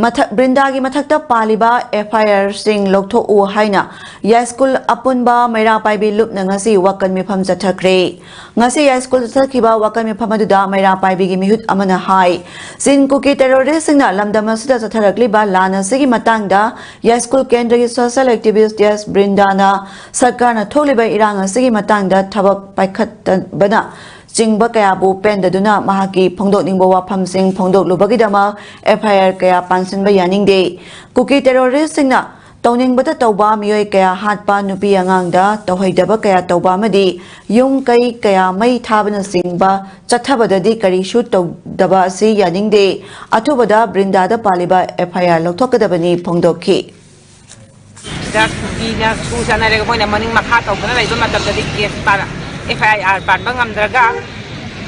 ꯃꯊꯛ, ꯕ꯭ꯔꯤꯟꯗꯥꯒꯤ ꯃꯊꯛꯇ ꯄꯥꯜꯂꯤꯕ FIRꯁꯤꯡ ꯂꯧꯊꯣꯛꯎ ꯍꯥꯏꯅ ꯌꯥꯏꯁ꯭ꯀꯨꯜ ꯑꯄꯨꯟꯕ ꯃꯩꯔꯥ ꯄꯥꯏꯕꯤ ꯂꯨꯞꯅ ꯉꯁꯤ ꯋꯥꯀꯠ ꯃꯤꯐꯝ ꯆꯠꯊꯈ꯭ꯔꯦ꯫ ꯉꯁꯤ ꯌꯥꯏꯁ꯭ꯀꯨꯜꯗ ꯆꯠꯊꯈꯤꯕ ꯋꯥꯀꯠ ꯃꯤꯐꯝ ꯑꯗꯨꯗ ꯃꯩꯔꯥ ꯄꯥꯏꯕꯤꯒꯤ ꯃꯤꯍꯨꯠ ꯑꯃꯅ ꯍꯥꯏ, ꯆꯤꯟ ꯀꯨꯀꯤ ꯇꯦꯔꯣꯔꯤꯁ꯭ꯠꯁꯤꯡꯅ ꯂꯝꯗꯝ ꯑꯁꯤꯗ ꯆꯠꯊꯔꯛꯂꯤꯕ ꯂꯥꯟ ꯑꯁꯤꯒꯤ ꯃꯇꯥꯡꯗ ꯌꯥꯏꯁ꯭ꯀꯨꯜ ꯀꯦꯟꯗ꯭ꯔꯒꯤ social activist ꯌꯦꯁ ꯕ꯭ꯔꯤꯟꯗꯥꯅ ꯁꯔꯀꯥꯔꯅ ꯊꯣꯛꯂꯤꯕ ꯏꯔꯥꯡ ꯑꯁꯤꯒꯤ ꯃꯇꯥꯡꯗ ꯊꯕꯛ ꯄꯥꯏꯈꯠꯇꯕꯅ ꯆꯤꯡꯕ ꯀꯌꯥꯕꯨ ꯄꯦꯟꯗꯗꯨꯅ ꯃꯍꯥꯛꯀꯤ ꯐꯣꯡꯗꯣꯛꯅꯤꯡꯕ ꯋꯥꯐꯝꯁꯤꯡ ꯐꯣꯡꯗꯣꯛꯂꯨꯕꯒꯤꯗꯃꯛ FIR ꯀꯌꯥ ꯄꯥꯟꯁꯤꯟꯕ ꯌꯥꯅꯤꯡꯗꯦ꯫ ꯀꯨꯀꯤ ꯇꯦꯔꯣꯔꯤꯁ꯭ꯠꯁꯤꯡꯅ ꯇꯧꯅꯤꯡꯕꯇ ꯇꯧꯕ, ꯃꯤꯑꯣꯏ ꯀꯌꯥ ꯍꯥꯠꯄ, ꯅꯨꯄꯤ ꯑꯉꯥꯡꯗ ꯇꯧꯍꯩꯗꯕ ꯀꯌꯥ ꯇꯧꯕ ꯑꯃꯗꯤ ꯌꯨꯝ ꯀꯩ ꯀꯌꯥ ꯃꯩ ꯊꯥꯕꯅꯆꯤꯡꯕ ꯆꯠꯊꯕꯗꯗꯤ ꯀꯔꯤꯁꯨ ꯇꯧꯗꯕ ꯑꯁꯤ ꯌꯥꯅꯤꯡꯗꯦ꯫ ꯑꯊꯨꯕꯗ ꯕ꯭ꯔꯤꯟꯗꯥꯗ ꯄꯥꯜꯂꯤꯕ FIR ꯂꯧꯊꯣꯛꯀꯗꯕꯅꯤ ꯐꯣꯡꯗꯣꯛꯈꯤ꯫ ꯁꯤꯗ ꯀꯨꯀꯤꯅ ꯁꯨ ꯆꯠꯅꯔꯒ ꯃꯣꯏꯅ ꯃꯅꯤꯡ ꯃꯈꯥ ꯇꯧꯗꯅ ꯂꯩꯕ ꯃꯇꯝꯗꯗꯤ ꯀꯦꯁ ꯄꯥ-, FIR ꯄꯥꯟꯕ ꯉꯝꯗ꯭ꯔꯒ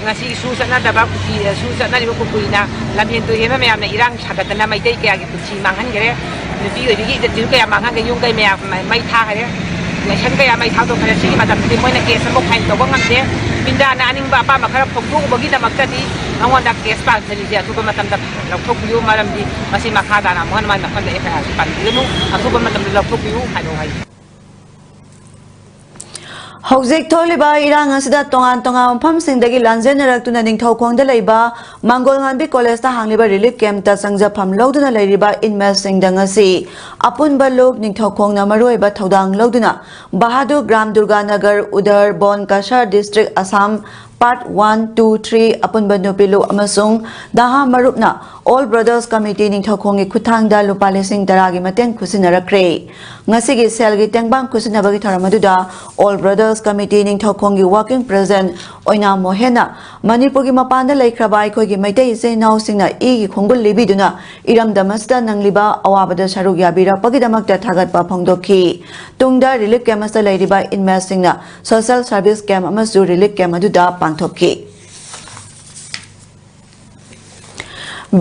ꯉꯁꯤ ꯁꯨ ꯆꯠꯅꯗꯕ ꯀꯨꯀꯤ, ꯁꯨ ꯆꯠꯅꯔꯤꯕ ꯀꯨꯀꯤꯅ ꯂꯝꯍꯦꯟ ꯇꯨꯍꯦꯟꯕ ꯃꯌꯥꯝꯅ ꯏꯔꯥꯡ ꯁꯥꯒꯠꯇꯅ ꯃꯩꯇꯩ ꯀꯌꯥꯒꯤ ꯄꯨꯟꯁꯤ ꯃꯥꯡꯍꯟꯈ꯭ꯔꯦ꯫ ꯅꯨꯄꯤ ꯑꯣꯏꯕꯤꯒꯤ ꯏꯖꯠꯁꯤꯁꯨ ꯀꯌꯥ ꯃꯥꯡꯍꯟꯈ꯭ꯔꯦ꯫ ꯌꯨꯝ ꯀꯩ ꯃꯌꯥꯝ ꯃꯩ ꯊꯥꯈꯔꯦ꯫ ꯂꯥꯏꯁꯪ ꯀꯌꯥ ꯃꯩ ꯊꯥꯗꯣꯛꯈꯔꯦ꯫ ꯁꯤꯒꯤ ꯃꯇꯝꯗꯗꯤ ꯃꯣꯏꯅ ꯀꯦꯁ ꯑꯃꯐꯥꯎ ꯐꯥꯏꯜ ꯇꯧꯕ ꯉꯝꯗꯦ꯫ ꯕ꯭ꯔꯤꯟꯗꯥꯅ ꯑꯅꯤꯡꯕ ꯑꯄꯥꯝꯕ ꯈꯔ ꯐꯣꯡꯗꯣꯛꯎꯕꯒꯤꯗꯃꯛꯇꯗꯤ ꯃꯉꯣꯟꯗ ꯀꯦꯁ ꯄꯥꯟꯁꯤꯜꯂꯤꯁꯦ ꯑꯊꯨꯕ ꯃꯇꯝꯗ ꯂꯧꯊꯣꯛꯄꯤꯌꯨ꯫ ꯃꯔꯝꯗꯤ ꯃꯁꯤ ꯃꯈꯥ ꯇꯥꯅ ꯑꯃꯨꯛ ꯍꯟꯅ ꯃꯥꯏ ꯃꯐꯝꯗ FIR ꯄꯥꯟꯕꯤꯒꯅꯨ꯫ ꯑꯊꯨꯕ ꯃꯇꯝꯗ ꯂꯧꯊꯣꯛꯄꯤꯌꯨ ꯍꯥꯏꯔꯛꯑꯣ ꯍꯥꯏ꯫ ꯍꯧꯖꯤꯛ ꯊꯣꯛꯂꯤꯕ ꯏꯔꯥꯡ ꯑꯁꯤꯗ ꯇꯣꯉꯥꯟ ꯇꯣꯉꯥꯟꯕ ꯃꯐꯝꯁꯤꯡꯗꯒꯤ ꯂꯥꯟꯖꯦꯟꯅꯔꯛꯇꯨꯅ ꯅꯤꯡꯊꯧꯈꯣꯡꯗ ꯂꯩꯕ ꯃꯪꯒꯣꯜꯉꯥꯟꯕꯤ ꯀꯣꯂꯦꯖꯇ ꯍꯥꯡꯂꯤꯕ ꯔꯤꯂꯤꯐ ꯀꯦꯝꯞꯇ ꯆꯪꯖꯐꯝ ꯂꯧꯗꯨꯅ ꯂꯩꯔꯤꯕ ꯏꯟꯃꯦꯠꯁꯤꯡꯗ ꯉꯁꯤ ꯑꯄꯨꯟꯕ ꯂꯨꯞ ꯅꯤꯡꯊꯧꯈꯣꯡꯅ ꯃꯔꯨꯑꯣꯏꯕ ꯊꯧꯗꯥꯡ ꯂꯧꯗꯨꯅ Bahadur Gram Durganagar, Udarbond Cachar district, Assam, part one, two, three ꯑꯄꯨꯟꯕ ꯅꯨꯄꯤ ꯂꯨꯞ ꯑꯃꯁꯨꯡ ꯅꯍꯥ ꯃꯔꯨꯞꯅ ꯑꯣꯜ ꯕ꯭ꯔꯗꯔꯁ ꯀꯃꯤꯇꯤ ꯅꯤꯡꯊꯧꯈꯣꯡꯒꯤ ꯈꯨꯠꯊꯥꯡꯗ ꯂꯨꯄꯥ ꯂꯤꯁꯤꯡ ꯇꯔꯥꯒꯤ ꯃꯇꯦꯡ ꯈꯨꯠꯁꯤꯟꯅꯔꯛꯈ꯭ꯔꯦ꯫ ꯉꯁꯤꯒꯤ ꯁꯦꯜꯒꯤ ꯇꯦꯡꯕꯥꯡ ꯈꯨꯠꯁꯤꯟꯅꯕꯒꯤ ꯊꯧꯔꯝ ꯑꯗꯨꯗ ꯑꯣꯜ ꯕ꯭ꯔꯗꯔꯁ ꯀꯃꯤꯇꯤ ꯅꯤꯡꯊꯧꯈꯣꯡꯒꯤ ꯋꯥꯔꯀꯤꯡ ꯄ꯭ꯔꯦꯁꯤꯗꯦꯟꯠ ꯑꯣꯏꯅꯥꯝ ꯃꯣꯍꯦꯟꯅ ꯃꯅꯤꯄꯨꯔꯒꯤ ꯃꯄꯥꯟꯗ ꯂꯩꯈ꯭ꯔꯕ ꯑꯩꯈꯣꯏꯒꯤ ꯃꯩꯇꯩ ꯏꯆꯤꯜ ꯏꯅꯥꯎꯁꯤꯡꯅ ꯏꯒꯤ ꯈꯣꯡꯒꯨꯜ ꯂꯤꯕꯤꯗꯨꯅ ꯏꯔꯝꯗꯝ ꯑꯁꯤꯗ ꯅꯪꯂꯤꯕ ꯑꯋꯥꯕꯗ ꯁꯔꯨꯛ ꯌꯥꯕꯤꯔꯛꯄꯒꯤꯗꯃꯛꯇ ꯊꯥꯒꯠꯄ ꯐꯣꯡꯗꯣꯛꯈꯤ꯫ ꯇꯨꯡꯗ ꯔꯤꯂꯤꯐ ꯀꯦꯝꯞ ꯑꯁꯤꯗ ꯂꯩꯔꯤꯕ ꯏꯟꯃꯦꯠꯁꯤꯡꯅ ꯁꯣꯁꯤꯌꯦꯜ ꯁꯔꯚꯤꯁ ꯀꯦꯝꯞ ꯑꯃꯁꯨ ꯔꯤꯂꯤꯐ ꯀꯦꯝꯞ ꯑꯗꯨꯗ ꯄꯥꯡꯊꯣꯛꯈꯤ꯫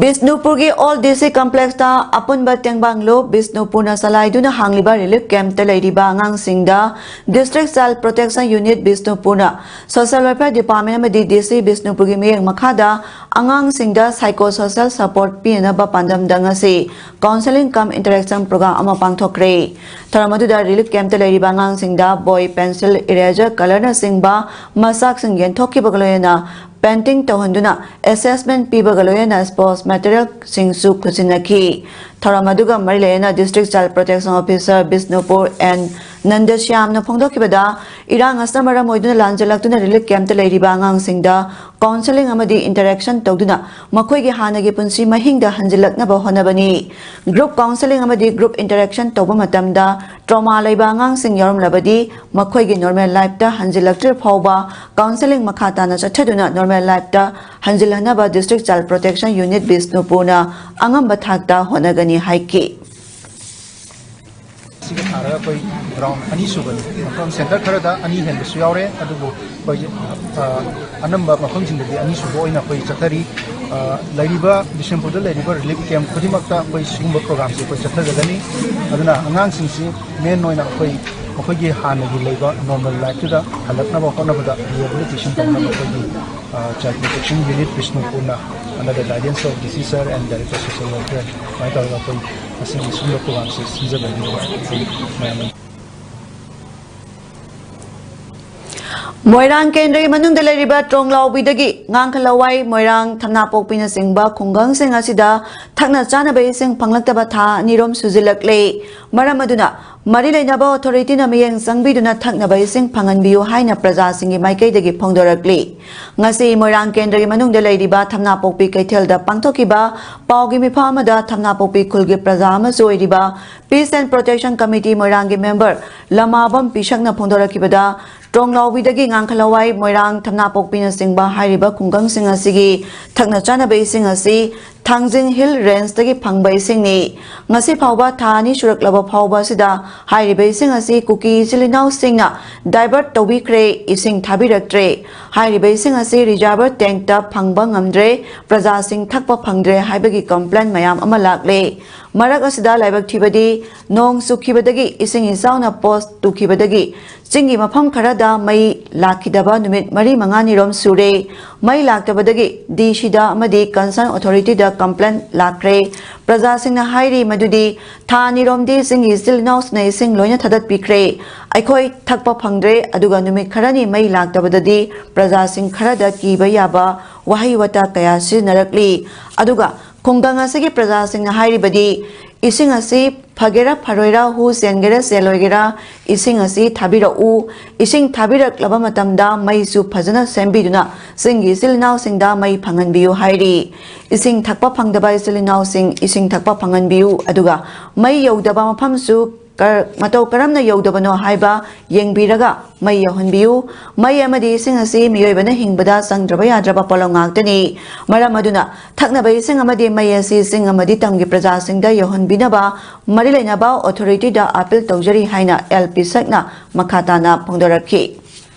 ꯕꯤꯁꯅꯨꯄꯨꯔꯒꯤ ꯑꯣꯜ ꯗꯤ ꯁꯤ ꯀꯝꯄ꯭ꯂꯦꯛꯁꯇ ꯑꯄꯨꯟꯕ ꯇꯦꯡꯕꯥꯡ ꯂꯨꯞ ꯕꯤꯁꯅꯨꯄꯨꯔꯅ ꯆꯂꯥꯏꯗꯨꯅ ꯍꯥꯡꯂꯤꯕ ꯔꯤꯂꯤꯐ ꯀꯦꯝꯞꯇ ꯂꯩꯔꯤꯕ ꯑꯉꯥꯡꯁꯤꯡꯗ ꯗꯤꯁꯇ꯭ꯔꯤꯛ ꯆꯥꯏꯜ ꯄ꯭ꯔꯣꯇꯦꯛꯁꯟ ꯌꯨꯅꯤꯠ ꯕꯤꯁꯅꯨꯄꯨꯔꯅ ꯁꯣꯁꯤꯌꯦꯜ ꯋꯦꯜꯐꯤꯌꯔ ꯗꯤꯄꯥꯔꯠꯃꯦꯟꯠ ꯑꯃꯗꯤ ꯗꯤ ꯁꯤ ꯕꯤꯁꯅꯨꯄꯨꯔꯒꯤ ꯃꯤꯠꯌꯦꯡ ꯃꯈꯥꯗ ꯑꯉꯥꯡꯁꯤꯡꯗ ꯁꯥꯏꯀꯣ ꯁꯣꯁꯤꯌꯦꯜ ꯁꯄꯣꯔꯠ ꯄꯤꯅꯅꯕ ꯄꯥꯟꯗꯝꯗ ꯉꯁꯤ ꯀꯥꯎꯟꯁꯦꯂꯤꯡ ꯀꯝ ꯏꯟꯇꯔꯦꯛꯁꯟ ꯄ꯭ꯔꯣꯒ꯭ꯔꯥꯝ ꯑꯃ ꯄꯥꯡꯊꯣꯛꯈ꯭ꯔꯦ꯫ ꯊꯧꯔꯝ ꯑꯗꯨꯗ ꯔꯤꯂꯤꯐ ꯀꯦꯝꯞꯇ ꯂꯩꯔꯤꯕ ꯑꯉꯥꯡꯁꯤꯡꯗ ꯕꯣꯏ, ꯄꯦꯟꯁꯤꯜ, ꯏꯔꯦꯖꯔ, ꯀꯂꯔꯅꯆꯤꯡꯕ ꯃꯆꯥꯛꯁꯤꯡ ꯌꯦꯟꯊꯣꯛꯈꯤꯕꯒ ꯂꯣꯏꯅꯅ ꯄꯦꯟꯇꯤꯡ ꯇꯧꯍꯟꯗꯨꯅ ꯑꯦꯁꯦꯁꯃꯦꯟꯠ ꯄꯤꯕꯒ ꯂꯣꯏꯅꯅ ꯁ꯭ꯄꯣꯔꯠꯁ ꯃꯦꯇꯔꯤꯌꯦꯜꯁꯤꯡꯁꯨ ꯈꯨꯠꯁꯤꯟꯅꯈꯤ꯫ ꯊꯧꯔꯝ ꯑꯗꯨꯒ ꯃꯔꯤ ꯂꯩꯅꯅ district child protection officer Bishnupur N ꯅꯟꯗꯁ꯭ꯌꯥꯝꯅ ꯐꯣꯡꯗꯣꯛꯈꯤꯕꯗ, ꯏꯔꯥꯡ ꯑꯁꯤꯅ ꯃꯔꯝ ꯑꯣꯏꯗꯨꯅ ꯂꯥꯟꯖꯜꯂꯛꯇꯨꯅ ꯔꯤꯂꯤꯐ ꯀꯦꯝꯞꯇ ꯂꯩꯔꯤꯕ ꯑꯉꯥꯡꯁꯤꯡꯗ ꯀꯥꯎꯟꯁꯦꯂꯤꯡ ꯑꯃꯗꯤ ꯏꯟꯇꯔꯦꯛꯁꯟ ꯇꯧꯗꯨꯅ ꯃꯈꯣꯏꯒꯤ ꯍꯥꯟꯅꯒꯤ ꯄꯨꯟꯁꯤ ꯃꯍꯤꯡꯗ ꯍꯟꯖꯤꯜꯂꯛꯅꯕ ꯍꯣꯠꯅꯕꯅꯤ꯫ ꯒ꯭ꯔꯨꯞ ꯀꯥꯎꯟꯁꯦꯂꯤꯡ ꯑꯃꯗꯤ ꯒ꯭ꯔꯨꯞ ꯏꯟꯇꯔꯦꯛꯁꯟ ꯇꯧꯕ ꯃꯇꯝꯗ ꯇ꯭ꯔꯣꯃꯥ ꯂꯩꯕ ꯑꯉꯥꯡꯁꯤꯡ ꯌꯥꯎꯔꯝꯂꯕꯗꯤ ꯃꯈꯣꯏꯒꯤ ꯅꯣꯔꯃꯦꯜ ꯂꯥꯏꯐꯇ ꯍꯟꯖꯤꯜꯂꯛꯇ꯭ꯔꯤ ꯐꯥꯎꯕ ꯀꯥꯎꯟꯁꯦꯂꯤꯡ ꯃꯈꯥ ꯇꯥꯅ ꯆꯠꯊꯗꯨꯅ ꯅꯣꯔꯃꯦꯜ ꯂꯥꯏꯐꯇ ꯍꯟꯖꯤꯜꯍꯟꯅꯕ ꯗꯤꯁꯇ꯭ꯔꯤꯛ ꯆꯥꯏꯜ ꯄ꯭ꯔꯣꯇꯦꯛꯁꯟ ꯌꯨꯅꯤꯠ ꯕꯤꯁꯅꯨꯄꯨꯔꯅ ꯑꯉꯝꯕ ꯊꯥꯛꯇ ꯍꯣꯠꯅꯒꯅꯤ ꯍꯥꯏꯈꯤ꯫ ꯁꯤꯒ ꯊꯥꯔꯒ ꯑꯩꯈꯣꯏ ꯒ꯭ꯔꯥꯎꯟ ꯑꯅꯤ ꯁꯨꯕꯅꯤ, ꯃꯐꯝ ꯁꯦꯟꯇꯔ ꯈꯔꯗ ꯑꯅꯤ ꯍꯦꯟꯕꯁꯨ ꯌꯥꯎꯔꯦ, ꯑꯗꯨꯕꯨ ꯑꯩꯈꯣꯏ, ꯑ, ꯑꯅꯝꯕ ꯃꯐꯝꯁꯤꯡꯗꯗꯤ ꯑꯅꯤꯁꯨꯕ ꯑꯣꯏꯅ ꯑꯩꯈꯣꯏ ꯆꯠꯊꯔꯤ꯫ ꯑ, ꯂꯩꯔꯤꯕ, ꯕꯤꯁꯦꯝꯄꯨꯔꯗ ꯂꯩꯔꯤꯕ ꯔꯤꯂꯤꯐ ꯀꯦꯝꯞ ꯈꯨꯗꯤꯡꯃꯛꯇ ꯑꯩꯈꯣꯏ ꯁꯤꯒꯨꯝꯕ ꯄ꯭ꯔꯣꯒ꯭ꯔꯥꯝꯁꯦ ꯑꯩꯈꯣꯏ ꯆꯠꯊꯖꯒꯅꯤ꯫ ꯑꯗꯨꯅ ꯑꯉꯥꯡꯁꯤꯡꯁꯤ ꯃꯦꯟ ꯑꯣꯏꯅ ꯑꯩꯈꯣꯏ ꯃꯈꯣꯏꯒꯤ ꯍꯥꯟꯅꯒꯤ ꯂꯩꯕ ꯅꯣꯔꯃꯦꯜ ꯂꯥꯏꯐꯇꯨꯗ ꯍꯜꯂꯛꯅꯕ ꯍꯣꯠꯅꯕꯗ ꯔꯤꯍꯦꯕꯤꯂꯤꯇꯦꯁꯟ ꯇꯧꯅꯕ ꯑꯩꯈꯣꯏꯒꯤ, ꯑ, ꯆꯥꯏꯜ ꯄ꯭ꯔꯣꯇꯦꯛꯁꯟ ꯌꯨꯅꯤꯠ ꯕꯤꯁꯅꯨꯄꯨꯔꯅ under the guidance of D C sir and Director Social Welfare ꯁꯨꯃꯥꯏꯅ ꯇꯧꯔꯒ ꯑꯩꯈꯣꯏ ꯉꯁꯤꯒꯤ ꯁꯤꯒꯨꯝꯕ ꯄ꯭ꯔꯣꯒ꯭ꯔꯥꯝꯁꯦ ꯁꯤꯟꯖꯕꯅꯤ꯫ ꯑꯩꯈꯣꯏ ꯃꯌꯥꯝ ꯃꯣꯏꯔꯥꯡ ꯀꯦꯟꯗ꯭ꯔꯒꯤ ꯃꯅꯨꯡꯗ ꯂꯩꯔꯤꯕ ꯇ꯭ꯔꯣꯡꯂꯥꯎꯕꯤꯗꯒꯤ ꯉꯥꯡꯈꯂꯋꯥꯏ, ꯃꯣꯏꯔꯥꯡ, ꯊꯝꯅꯥꯄꯣꯛꯄꯤꯅꯆꯤꯡꯕ ꯈꯨꯡꯒꯪꯁꯤꯡ ꯑꯁꯤꯗ ꯊꯛꯅ ꯆꯥꯅꯕ ꯏꯁꯤꯡ ꯐꯪꯂꯛꯇꯕ ꯊꯥ ꯑꯅꯤꯔꯣꯝ ꯁꯨꯖꯤꯜꯂꯛꯂꯦ꯫ ꯃꯔꯝ ꯑꯗꯨꯅ ꯃꯔꯤ ꯂꯩꯅꯕ ꯑꯣꯊꯣꯔꯤꯇꯤꯅ ꯃꯤꯠꯌꯦꯡ ꯆꯪꯕꯤꯗꯨꯅ ꯊꯛꯅꯕ ꯏꯁꯤꯡ ꯐꯪꯍꯟꯕꯤꯌꯨ ꯍꯥꯏꯅ ꯄ꯭ꯔꯖꯥꯁꯤꯡꯒꯤ ꯃꯥꯏꯀꯩꯗꯒꯤ ꯐꯣꯡꯗꯣꯔꯛꯂꯤ꯫ ꯉꯁꯤ ꯃꯣꯏꯔꯥꯡ ꯀꯦꯟꯗ꯭ꯔꯒꯤ ꯃꯅꯨꯡꯗ ꯂꯩꯔꯤꯕ ꯊꯝꯅꯥꯄꯣꯛꯄꯤ ꯀꯩꯊꯦꯜꯗ ꯄꯥꯡꯊꯣꯛꯈꯤꯕ ꯄꯥꯎꯒꯤ ꯃꯤꯐꯝ ꯑꯃꯗ ꯊꯝꯅꯥꯄꯣꯛꯄꯤ ꯈꯨꯜꯒꯤ ꯄ꯭ꯔꯖꯥ ꯑꯃꯁꯨ ꯑꯣꯏꯔꯤꯕ Peace and Protection Committee ꯃꯣꯏꯔꯥꯡꯒꯤ ꯃꯦꯝꯕꯔ ꯂꯃꯥꯕꯝ ꯄꯤꯁꯛꯅ ꯐꯣꯡꯗꯣꯔꯛꯈꯤꯕꯗ, ꯇ꯭ꯔꯣꯡꯂꯥꯎꯕꯤꯗꯒꯤ ꯉꯥꯡꯈꯂꯋꯥꯏ, ꯃꯣꯏꯔꯥꯡ, ꯊꯝꯅꯥꯄꯣꯛꯄꯤꯅꯆꯤꯡꯕ ꯍꯥꯏꯔꯤꯕ ꯈꯨꯡꯒꯪꯁꯤꯡ ꯑꯁꯤꯒꯤ ꯊꯛꯅ ꯆꯥꯅꯕ ꯏꯁꯤꯡ ꯑꯁꯤ ꯊꯥꯡꯖꯤꯡ ꯍꯤꯜ ꯔꯦꯟꯖꯇꯒꯤ ꯐꯪꯕ ꯏꯁꯤꯡꯅꯤ꯫ ꯉꯁꯤ ꯐꯥꯎꯕ ꯊꯥ ꯑꯅꯤ ꯁꯨꯔꯛꯂꯕ ꯐꯥꯎꯕ ꯑꯁꯤꯗ ꯍꯥꯏꯔꯤꯕ ꯏꯁꯤꯡ ꯑꯁꯤ ꯀꯨꯀꯤ ꯏꯆꯤꯜ ꯏꯅꯥꯎꯁꯤꯡꯅ divert ꯇꯧꯕꯤꯈ꯭ꯔꯦ, ꯏꯁꯤꯡ ꯊꯥꯕꯤꯔꯛꯇ꯭ꯔꯦ꯫ ꯍꯥꯏꯔꯤꯕ ꯏꯁꯤꯡ ꯑꯁꯤ reservoir tank ꯇ ꯐꯪꯕ ꯉꯝꯗ꯭ꯔꯦ꯫ ꯄ꯭ꯔꯖꯥꯁꯤꯡ ꯊꯛꯄ ꯐꯪꯗ꯭ꯔꯦ ꯍꯥꯏꯕꯒꯤ complain ꯃꯌꯥꯝ ꯑꯃ ꯂꯥꯛꯂꯦ꯫ ꯃꯔꯛ ꯑꯁꯤꯗ ꯂꯥꯏꯕꯛ ꯊꯤꯕꯗꯤ, ꯅꯣꯡ ꯆꯨꯈꯤꯕꯗꯒꯤ ꯏꯁꯤꯡ ꯏꯆꯥꯎꯅ post ꯇꯨꯈꯤꯕꯗꯒꯤ ꯆꯤꯡꯒꯤ ꯃꯐꯝ ꯈꯔꯗ ꯃꯩ ꯂꯥꯛꯈꯤꯗꯕ ꯅꯨꯃꯤꯠ ꯃꯔꯤ ꯃꯉꯥꯅꯤꯔꯣꯝ ꯁꯨꯔꯦ꯫ ꯃꯩ ꯂꯥꯛꯇꯕꯗꯒꯤ D C ꯗ ꯑꯃꯗꯤ concern authority ꯗ complain ꯂꯥꯛꯈ꯭ꯔꯦ꯫ ꯄ꯭ꯔꯖꯥꯁꯤꯡꯅ ꯍꯥꯏꯔꯤ ꯃꯗꯨꯗꯤ ꯊꯥ ꯑꯅꯤꯔꯣꯝꯗꯤ ꯆꯤꯡꯒꯤ ꯏꯆꯤꯜ ꯏꯅꯥꯎꯁꯤꯡꯅ ꯏꯁꯤꯡ ꯂꯣꯏꯅ ꯊꯥꯗꯠꯄꯤꯈ꯭ꯔꯦ꯫ ꯑꯩꯈꯣꯏ ꯊꯛꯄ ꯐꯪꯗ꯭ꯔꯦ, ꯑꯗꯨꯒ ꯅꯨꯃꯤꯠ ꯈꯔꯅꯤ ꯃꯩ ꯂꯥꯛꯇꯕꯗꯗꯤ ꯄ꯭ꯔꯖꯥꯁꯤꯡ ꯈꯔꯗ ꯀꯤꯕ ꯌꯥꯕ ꯋꯥꯍꯩ ꯋꯥꯇꯥ ꯀꯌꯥ ꯁꯤꯖꯤꯟꯅꯔꯛꯂꯤ꯫ ꯑꯗꯨꯒ ꯈꯨꯡꯒꯪ ꯑꯁꯤꯒꯤ ꯄ꯭ꯔꯖꯥꯁꯤꯡꯅ ꯍꯥꯏꯔꯤꯕꯗꯤ, ꯏꯁꯤꯡ ꯑꯁꯤ ꯐꯒꯦꯔꯥ ꯐꯔꯣꯏꯔꯥ, ꯍꯨ ꯆꯦꯟꯒꯦꯔꯥ ꯆꯦꯜꯂꯣꯏꯒꯦꯔꯥ, ꯏꯁꯤꯡ ꯑꯁꯤ ꯊꯥꯕꯤꯔꯛꯎ꯫ ꯏꯁꯤꯡ ꯊꯥꯕꯤꯔꯛꯂꯕ ꯃꯇꯝꯗ ꯃꯩꯁꯨ ꯐꯖꯅ ꯁꯦꯝꯕꯤꯗꯨꯅ ꯆꯤꯡꯒꯤ ꯏꯆꯤꯜ ꯏꯅꯥꯎꯁꯤꯡꯗ ꯃꯩ ꯐꯪꯍꯟꯕꯤꯌꯨ ꯍꯥꯏꯔꯤ꯫ ꯏꯁꯤꯡ ꯊꯛꯄ ꯐꯪꯗꯕ ꯏꯆꯤꯜ ꯏꯅꯥꯎꯁꯤꯡ ꯏꯁꯤꯡ ꯊꯛꯄ ꯐꯪꯍꯟꯕꯤꯌꯨ, ꯑꯗꯨꯒ ꯃꯩ ꯌꯧꯗꯕ ꯃꯐꯝꯁꯨ ꯀꯔ-, ꯃꯇꯧ ꯀꯔꯝꯅ ꯌꯧꯗꯕꯅꯣ ꯍꯥꯏꯕ ꯌꯦꯡꯕꯤꯔꯒ ꯃꯩ ꯌꯧꯍꯟꯕꯤꯌꯨ꯫ ꯃꯩ ꯑꯃꯗꯤ ꯏꯁꯤꯡ ꯑꯁꯤ ꯃꯤꯑꯣꯏꯕꯅ ꯍꯤꯡꯕꯗ ꯆꯪꯗ꯭ꯔꯕ ꯌꯥꯗ꯭ꯔꯕ ꯄꯣꯠꯂꯝ ꯉꯥꯛꯇꯅꯤ꯫ ꯃꯔꯝ ꯑꯗꯨꯅ ꯊꯛꯅꯕ ꯏꯁꯤꯡ ꯑꯃꯗꯤ ꯃꯩ ꯑꯁꯤ ꯆꯤꯡ ꯑꯃꯗꯤ ꯇꯝꯒꯤ ꯄ꯭ꯔꯖꯥꯁꯤꯡꯗ ꯌꯧꯍꯟꯕꯤꯅꯕ ꯃꯔꯤ ꯂꯩꯅꯕ authority ꯗ appeal ꯇꯧꯖꯔꯤ ꯍꯥꯏꯅ ꯑꯦꯜ ꯄꯤꯁꯛꯅ ꯃꯈꯥ ꯇꯥꯅ ꯐꯣꯡꯗꯣꯔꯛꯈꯤ꯫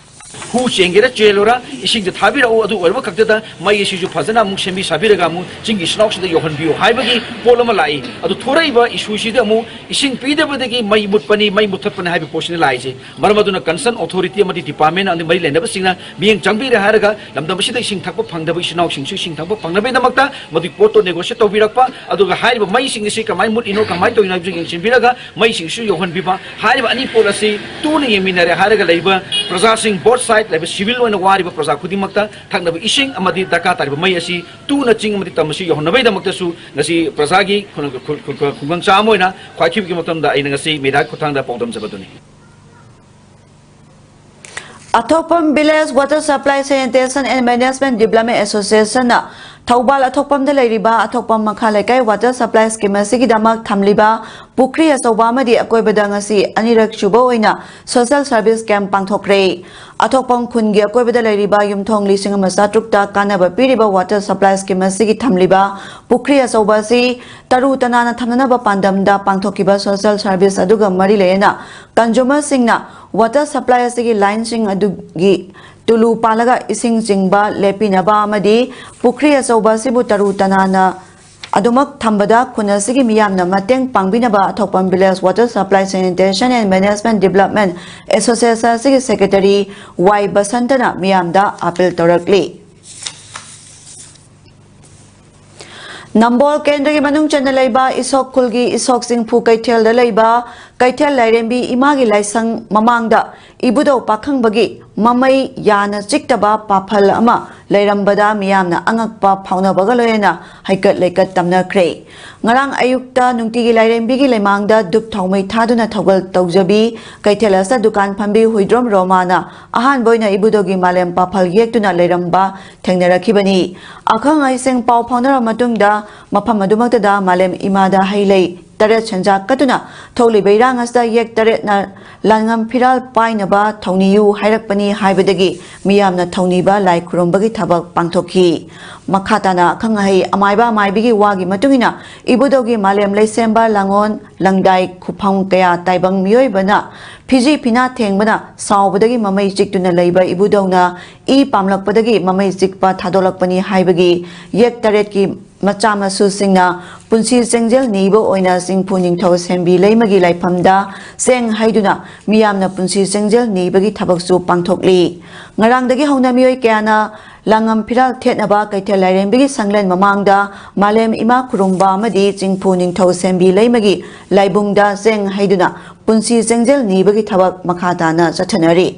ꯍꯨ ꯆꯦꯟꯒꯦꯔꯥ ꯆꯦꯜꯂꯣꯔꯥ, ꯏꯁꯤꯡꯗ ꯊꯥꯕꯤꯔꯛꯎ, ꯑꯗꯨ ꯑꯣꯏꯔꯕ ꯈꯛꯇꯗ ꯃꯩ ꯑꯁꯤꯁꯨ ꯐꯖꯅ ꯑꯃꯨꯛ ꯁꯦꯝꯕꯤ ꯁꯥꯕꯤꯔꯒ ꯑꯃꯨꯛ ꯆꯤꯡꯒꯤ ꯏꯆꯤꯜ ꯏꯅꯥꯎꯁꯤꯡꯗ ꯌꯧꯍꯟꯕꯤꯌꯨ ꯍꯥꯏꯕꯒꯤ ꯄꯣꯠ ꯑꯃ ꯂꯥꯛꯏ꯫ ꯑꯗꯨ ꯊꯣꯔꯛꯏꯕ issue ꯁꯤꯗ ꯑꯃꯨꯛ ꯏꯁꯤꯡ ꯄꯤꯗꯕꯗꯒꯤ ꯃꯩ ꯃꯨꯠꯄꯅꯤ, ꯃꯩ ꯃꯨꯠꯊꯠꯄꯅꯤ ꯍꯥꯏꯕꯒꯤ ꯄꯣꯠꯁꯤꯅ ꯂꯥꯛꯏꯁꯦ꯫ ꯃꯔꯝ ꯑꯗꯨꯅ concern authority ꯑꯃꯗꯤ department ꯑꯃꯗꯤ ꯃꯔꯤ ꯂꯩꯅꯕꯁꯤꯡꯅ ꯃꯤꯠꯌꯦꯡ ꯆꯪꯕꯤꯔꯦ ꯍꯥꯏꯔꯒ ꯂꯝꯗꯝ ꯑꯁꯤꯗ ꯏꯁꯤꯡ ꯊꯛꯄ ꯐꯪꯗꯕ ꯏꯆꯤꯜ ꯏꯅꯥꯎꯁꯤꯡꯁꯨ ꯏꯁꯤꯡ ꯊꯛꯄ ꯐꯪꯅꯕꯒꯤꯗꯃꯛꯇ ꯃꯗꯨꯒꯤ ꯄꯣꯠꯇꯣ negotiate ꯇꯧꯕꯤꯔꯛꯄ, ꯑꯗꯨꯒ ꯍꯥꯏꯔꯤꯕ ꯃꯩꯁꯤꯡ ꯑꯁꯤ ꯀꯃꯥꯏꯅ ꯃꯨꯠꯂꯤꯅꯣ, ꯀꯃꯥꯏꯅ ꯇꯧꯔꯤꯅꯣ ꯍꯥꯏꯕꯁꯨ ꯌꯦꯡꯁꯤꯟꯕꯤꯔꯒ ꯃꯩꯁꯤꯡꯁꯨ ꯌꯧꯍꯟꯕꯤꯕ, ꯍꯥꯏꯔꯤꯕ ꯑꯅꯤ ꯄꯣꯠ ꯑꯁꯤ ꯇꯨꯅ ꯌꯦꯡꯃꯤꯟꯅꯔꯦ ꯍꯥꯏꯔꯒ ꯂꯩꯕ ꯄ꯭ꯔꯖꯥꯁꯤꯡ both side ꯂꯩꯕ ꯁꯤꯚꯤꯜ ꯑꯣꯏꯅ ꯋꯥꯔꯤꯕ ꯄ꯭ꯔꯖꯥ ꯈꯨꯗꯤꯡꯃꯛꯇ ꯊꯛꯅꯕ ꯏꯁꯤꯡ ꯑꯃꯗꯤ ꯗꯔꯀꯥꯔ ꯇꯥꯔꯤꯕ ꯃꯩ ꯑꯁꯤ ꯇꯨꯅ ꯆꯤꯡ ꯑꯃꯗꯤ ꯇꯝ ꯑꯁꯤ ꯌꯧꯍꯟꯅꯕꯒꯤꯗꯃꯛꯇꯁꯨ ꯉꯁꯤ ꯄ꯭ꯔꯖꯥꯒꯤ ꯈꯨ-, ꯈꯨ-, ꯈꯨ-, ꯈꯨꯡꯒꯪ ꯆꯥꯝꯃ ꯑꯣꯏꯅ ꯈ꯭ꯋꯥꯏꯈꯤꯕꯒꯤ ꯃꯇꯝꯗ ꯑꯩꯅ ꯉꯁꯤ ꯃꯦꯗꯤꯌꯥꯒꯤ ꯈꯨꯠꯊꯥꯡꯗ ꯄꯥꯎꯗꯝꯖꯕꯗꯨꯅꯤ꯫ ꯑꯊꯣꯛꯄꯝ Village Water Supply Sanitation and Management Development Association ꯅ ꯊꯧꯕꯥꯜ ꯑꯊꯣꯛꯄꯝꯗ ꯂꯩꯔꯤꯕ ꯑꯊꯣꯛꯄꯝ ꯃꯈꯥ ꯂꯩꯀꯥꯏ Water Supply Scheme ꯑꯁꯤꯒꯤꯗꯃꯛ ꯊꯝꯂꯤꯕ ꯄꯨꯈ꯭ꯔꯤ ꯑꯆꯧꯕ ꯑꯃꯗꯤ ꯑꯀꯣꯏꯕꯗ ꯉꯁꯤ ꯑꯅꯤꯔꯛ ꯁꯨꯕ ꯑꯣꯏꯅ Social Service Camp ꯄꯥꯡꯊꯣꯛꯈ꯭ꯔꯦ꯫ ꯑꯊꯣꯛꯄꯝ ꯈꯨꯟꯒꯤ ꯑꯀꯣꯏꯕꯗ ꯂꯩꯔꯤꯕ ꯌꯨꯝꯊꯣꯡ ꯂꯤꯁꯤꯡ ꯑꯃ ꯆꯥꯇ꯭ꯔꯨꯛꯇ ꯀꯥꯟꯅꯕ ꯄꯤꯔꯤꯕ Water Supply Scheme ꯑꯁꯤꯒꯤ ꯊꯝꯂꯤꯕ ꯄꯨꯈ꯭ꯔꯤ ꯑꯆꯧꯕ ꯑꯁꯤ ꯇꯔꯨ ꯇꯅꯥꯟꯅ ꯊꯝꯅꯅꯕ ꯄꯥꯟꯗꯝꯗ ꯄꯥꯡꯊꯣꯛꯈꯤꯕ Social Service ꯑꯗꯨꯒ ꯃꯔꯤ ꯂꯩꯅꯅ consumer ꯁꯤꯡꯅ Water Supply ꯑꯁꯤꯒꯤ ꯂꯥꯏꯟꯁꯤꯡ ꯑꯗꯨꯒꯤ ꯇꯨꯂꯨ ꯄꯥꯜꯂꯒ ꯏꯁꯤꯡ ꯆꯤꯡꯕ ꯂꯦꯞꯄꯤꯅꯕ ꯑꯃꯗꯤ ꯄꯨꯈ꯭ꯔꯤ ꯑꯆꯧꯕ ꯑꯁꯤꯕꯨ ꯇꯔꯨ ꯇꯅꯥꯟꯅ ꯑꯗꯨꯃꯛ ꯊꯝꯕꯗ ꯈꯨꯟ ꯑꯁꯤꯒꯤ ꯃꯤꯌꯥꯝꯅ ꯃꯇꯦꯡ ꯄꯥꯡꯕꯤꯅꯕ ꯑꯊꯣꯛꯄꯝ Village Water Supply Sanitation and Management Development Association ꯑꯁꯤꯒꯤ Secretary ꯋꯥꯏ ꯕꯁꯟꯇꯅ ꯃꯤꯌꯥꯝꯗ ꯑꯥꯄꯤꯜ ꯇꯧꯔꯛꯂꯤ꯫ ꯅꯝꯕꯣꯜ ꯀꯦꯟꯗ꯭ꯔꯒꯤ ꯃꯅꯨꯡ ꯆꯟꯅ ꯂꯩꯕ ꯏꯁꯣꯛ ꯈꯨꯜꯒꯤ ꯏꯁꯣꯛ ꯆꯤꯡꯐꯨ ꯀꯩꯊꯦꯜꯗ ꯂꯩꯕ ꯀꯩꯊꯦꯜ ꯂꯥꯏꯔꯦꯝꯕꯤ ꯏꯃꯥꯒꯤ ꯂꯥꯏꯁꯪ ꯃꯃꯥꯡꯗ ꯏꯕꯨꯙꯧ ꯄꯥꯈꯪꯕꯒꯤ ꯃꯃꯩ ꯌꯥꯅ ꯆꯤꯛꯇꯕ ꯄꯥꯐꯜ ꯑꯃ ꯂꯩꯔꯝꯕꯗ ꯃꯤꯌꯥꯝꯅ ꯑꯉꯛꯄ ꯐꯥꯎꯅꯕꯒ ꯂꯣꯏꯅꯅ ꯍꯩꯀꯠ ꯂꯩꯀꯠ ꯇꯝꯅꯈ꯭ꯔꯦ꯫ ꯉꯔꯥꯡ ꯑꯌꯨꯛꯇ ꯅꯨꯡꯇꯤꯒꯤ ꯂꯥꯏꯔꯦꯝꯕꯤꯒꯤ ꯂꯩꯃꯥꯡꯗ ꯙꯨꯞ ꯊꯥꯎꯃꯩ ꯊꯥꯗꯨꯅ ꯊꯧꯒꯜ ꯇꯧꯖꯕꯤ ꯀꯩꯊꯦꯜ ꯑꯁꯤꯗ ꯗꯨꯀꯥꯟ ꯐꯝꯕꯤ ꯍꯨꯏꯗ꯭ꯔꯣꯝ ꯔꯣꯃꯥꯅ ꯑꯍꯥꯟꯕ ꯑꯣꯏꯅ ꯏꯕꯨꯙꯧꯒꯤ ꯃꯥꯂꯦꯝ ꯄꯥꯐꯜ ꯌꯦꯛꯇꯨꯅ ꯂꯩꯔꯝꯕ ꯊꯦꯡꯅꯔꯛꯈꯤꯕꯅꯤ꯫ ꯑꯈꯪ ꯑꯍꯩꯁꯤꯡ ꯄꯥꯎ ꯐꯥꯎꯅꯔꯕ ꯃꯇꯨꯡꯗ ꯃꯐꯝ ꯑꯗꯨꯃꯛꯇꯗ ꯃꯥꯂꯦꯝ ꯏꯃꯥꯗ ꯍꯩ ꯂꯩ ꯇꯔꯦꯠ ꯁꯦꯟꯖꯥ ꯀꯠꯇꯨꯅ ꯊꯣꯛꯂꯤꯕ ꯏꯔꯥꯡ ꯑꯁꯤꯗ ꯌꯦꯛ ꯇꯔꯦꯠꯅ ꯂꯥꯟꯉꯝ ꯐꯤꯔꯥꯜ ꯄꯥꯏꯅꯕ ꯊꯧꯅꯤꯌꯨ ꯍꯥꯏꯔꯛꯄꯅꯤ ꯍꯥꯏꯕꯗꯒꯤ ꯃꯤꯌꯥꯝꯅ ꯊꯧꯅꯤꯕ ꯂꯥꯏ ꯈꯨꯔꯨꯝꯕꯒꯤ ꯊꯕꯛ ꯄꯥꯡꯊꯣꯛꯈꯤ꯫ ꯃꯈꯥ ꯇꯥꯅ ꯑꯈꯪ ꯑꯍꯩ ꯑꯃꯥꯏꯕ ꯑꯃꯥꯏꯕꯤꯒꯤ ꯋꯥꯒꯤ ꯃꯇꯨꯡ ꯏꯟꯅ ꯏꯕꯨꯙꯧꯒꯤ ꯃꯥꯂꯦꯝ ꯂꯩꯁꯦꯝꯕ ꯂꯥꯡꯑꯣꯟ ꯂꯪꯗꯥꯏ ꯈꯨꯐꯝ ꯀꯌꯥ ꯇꯥꯏꯕꯪ ꯃꯤꯑꯣꯏꯕꯅ ꯐꯤꯖꯤ ꯐꯤꯅꯥ ꯊꯦꯡꯕꯅ ꯁꯥꯎꯕꯗꯒꯤ ꯃꯃꯩ ꯆꯤꯛꯇꯨꯅ ꯂꯩꯕ ꯏꯕꯨꯙꯧꯅ ꯏ ꯄꯥꯝꯂꯛꯄꯗꯒꯤ ꯃꯃꯩ ꯆꯤꯛꯄ ꯊꯥꯗꯣꯛꯂꯛꯄꯅꯤ ꯍꯥꯏꯕꯒꯤ ꯌꯦꯛ ꯇꯔꯦꯠꯀꯤ ꯃꯆꯥ ꯃꯁꯨꯁꯤꯡꯅ ꯄꯨꯟꯁꯤ ꯆꯦꯡꯖꯦꯜ ꯅꯤꯕ ꯑꯣꯏꯅ ꯆꯤꯡꯐꯨ ꯅꯤꯡꯊꯧ ꯁꯦꯝꯕꯤ ꯂꯩꯃꯒꯤ ꯂꯥꯏꯐꯝꯗ ꯆꯦꯡ ꯍꯩꯗꯨꯅ ꯃꯤꯌꯥꯝꯅ ꯄꯨꯟꯁꯤ ꯆꯦꯡꯖꯦꯜ ꯅꯤꯕꯒꯤ ꯊꯕꯛꯁꯨ ꯄꯥꯡꯊꯣꯛꯂꯤ꯫ ꯉꯔꯥꯡꯗꯒꯤ ꯍꯧꯅ ꯃꯤꯑꯣꯏ ꯀꯌꯥꯅ ꯂꯥꯡꯉꯝ ꯐꯤꯔꯥꯜ ꯊꯦꯠꯅꯕ ꯀꯩꯊꯦꯜ ꯂꯥꯏꯔꯦꯝꯕꯤꯒꯤ ꯁꯪꯂꯦꯟ ꯃꯃꯥꯡꯗ ꯃꯥꯂꯦꯝ ꯏꯃꯥ ꯈꯨꯔꯨꯝꯕ ꯑꯃꯗꯤ ꯆꯤꯡꯐꯨ ꯅꯤꯡꯊꯧ ꯁꯦꯝꯕꯤ ꯂꯩꯃꯒꯤ ꯂꯥꯏꯕꯨꯡꯗ ꯆꯦꯡ ꯍꯩꯗꯨꯅ ꯄꯨꯟꯁꯤ ꯆꯦꯡꯖꯦꯜ ꯅꯤꯕꯒꯤ ꯊꯕꯛ ꯃꯈꯥ ꯇꯥꯅ ꯆꯠꯊꯅꯔꯤ꯫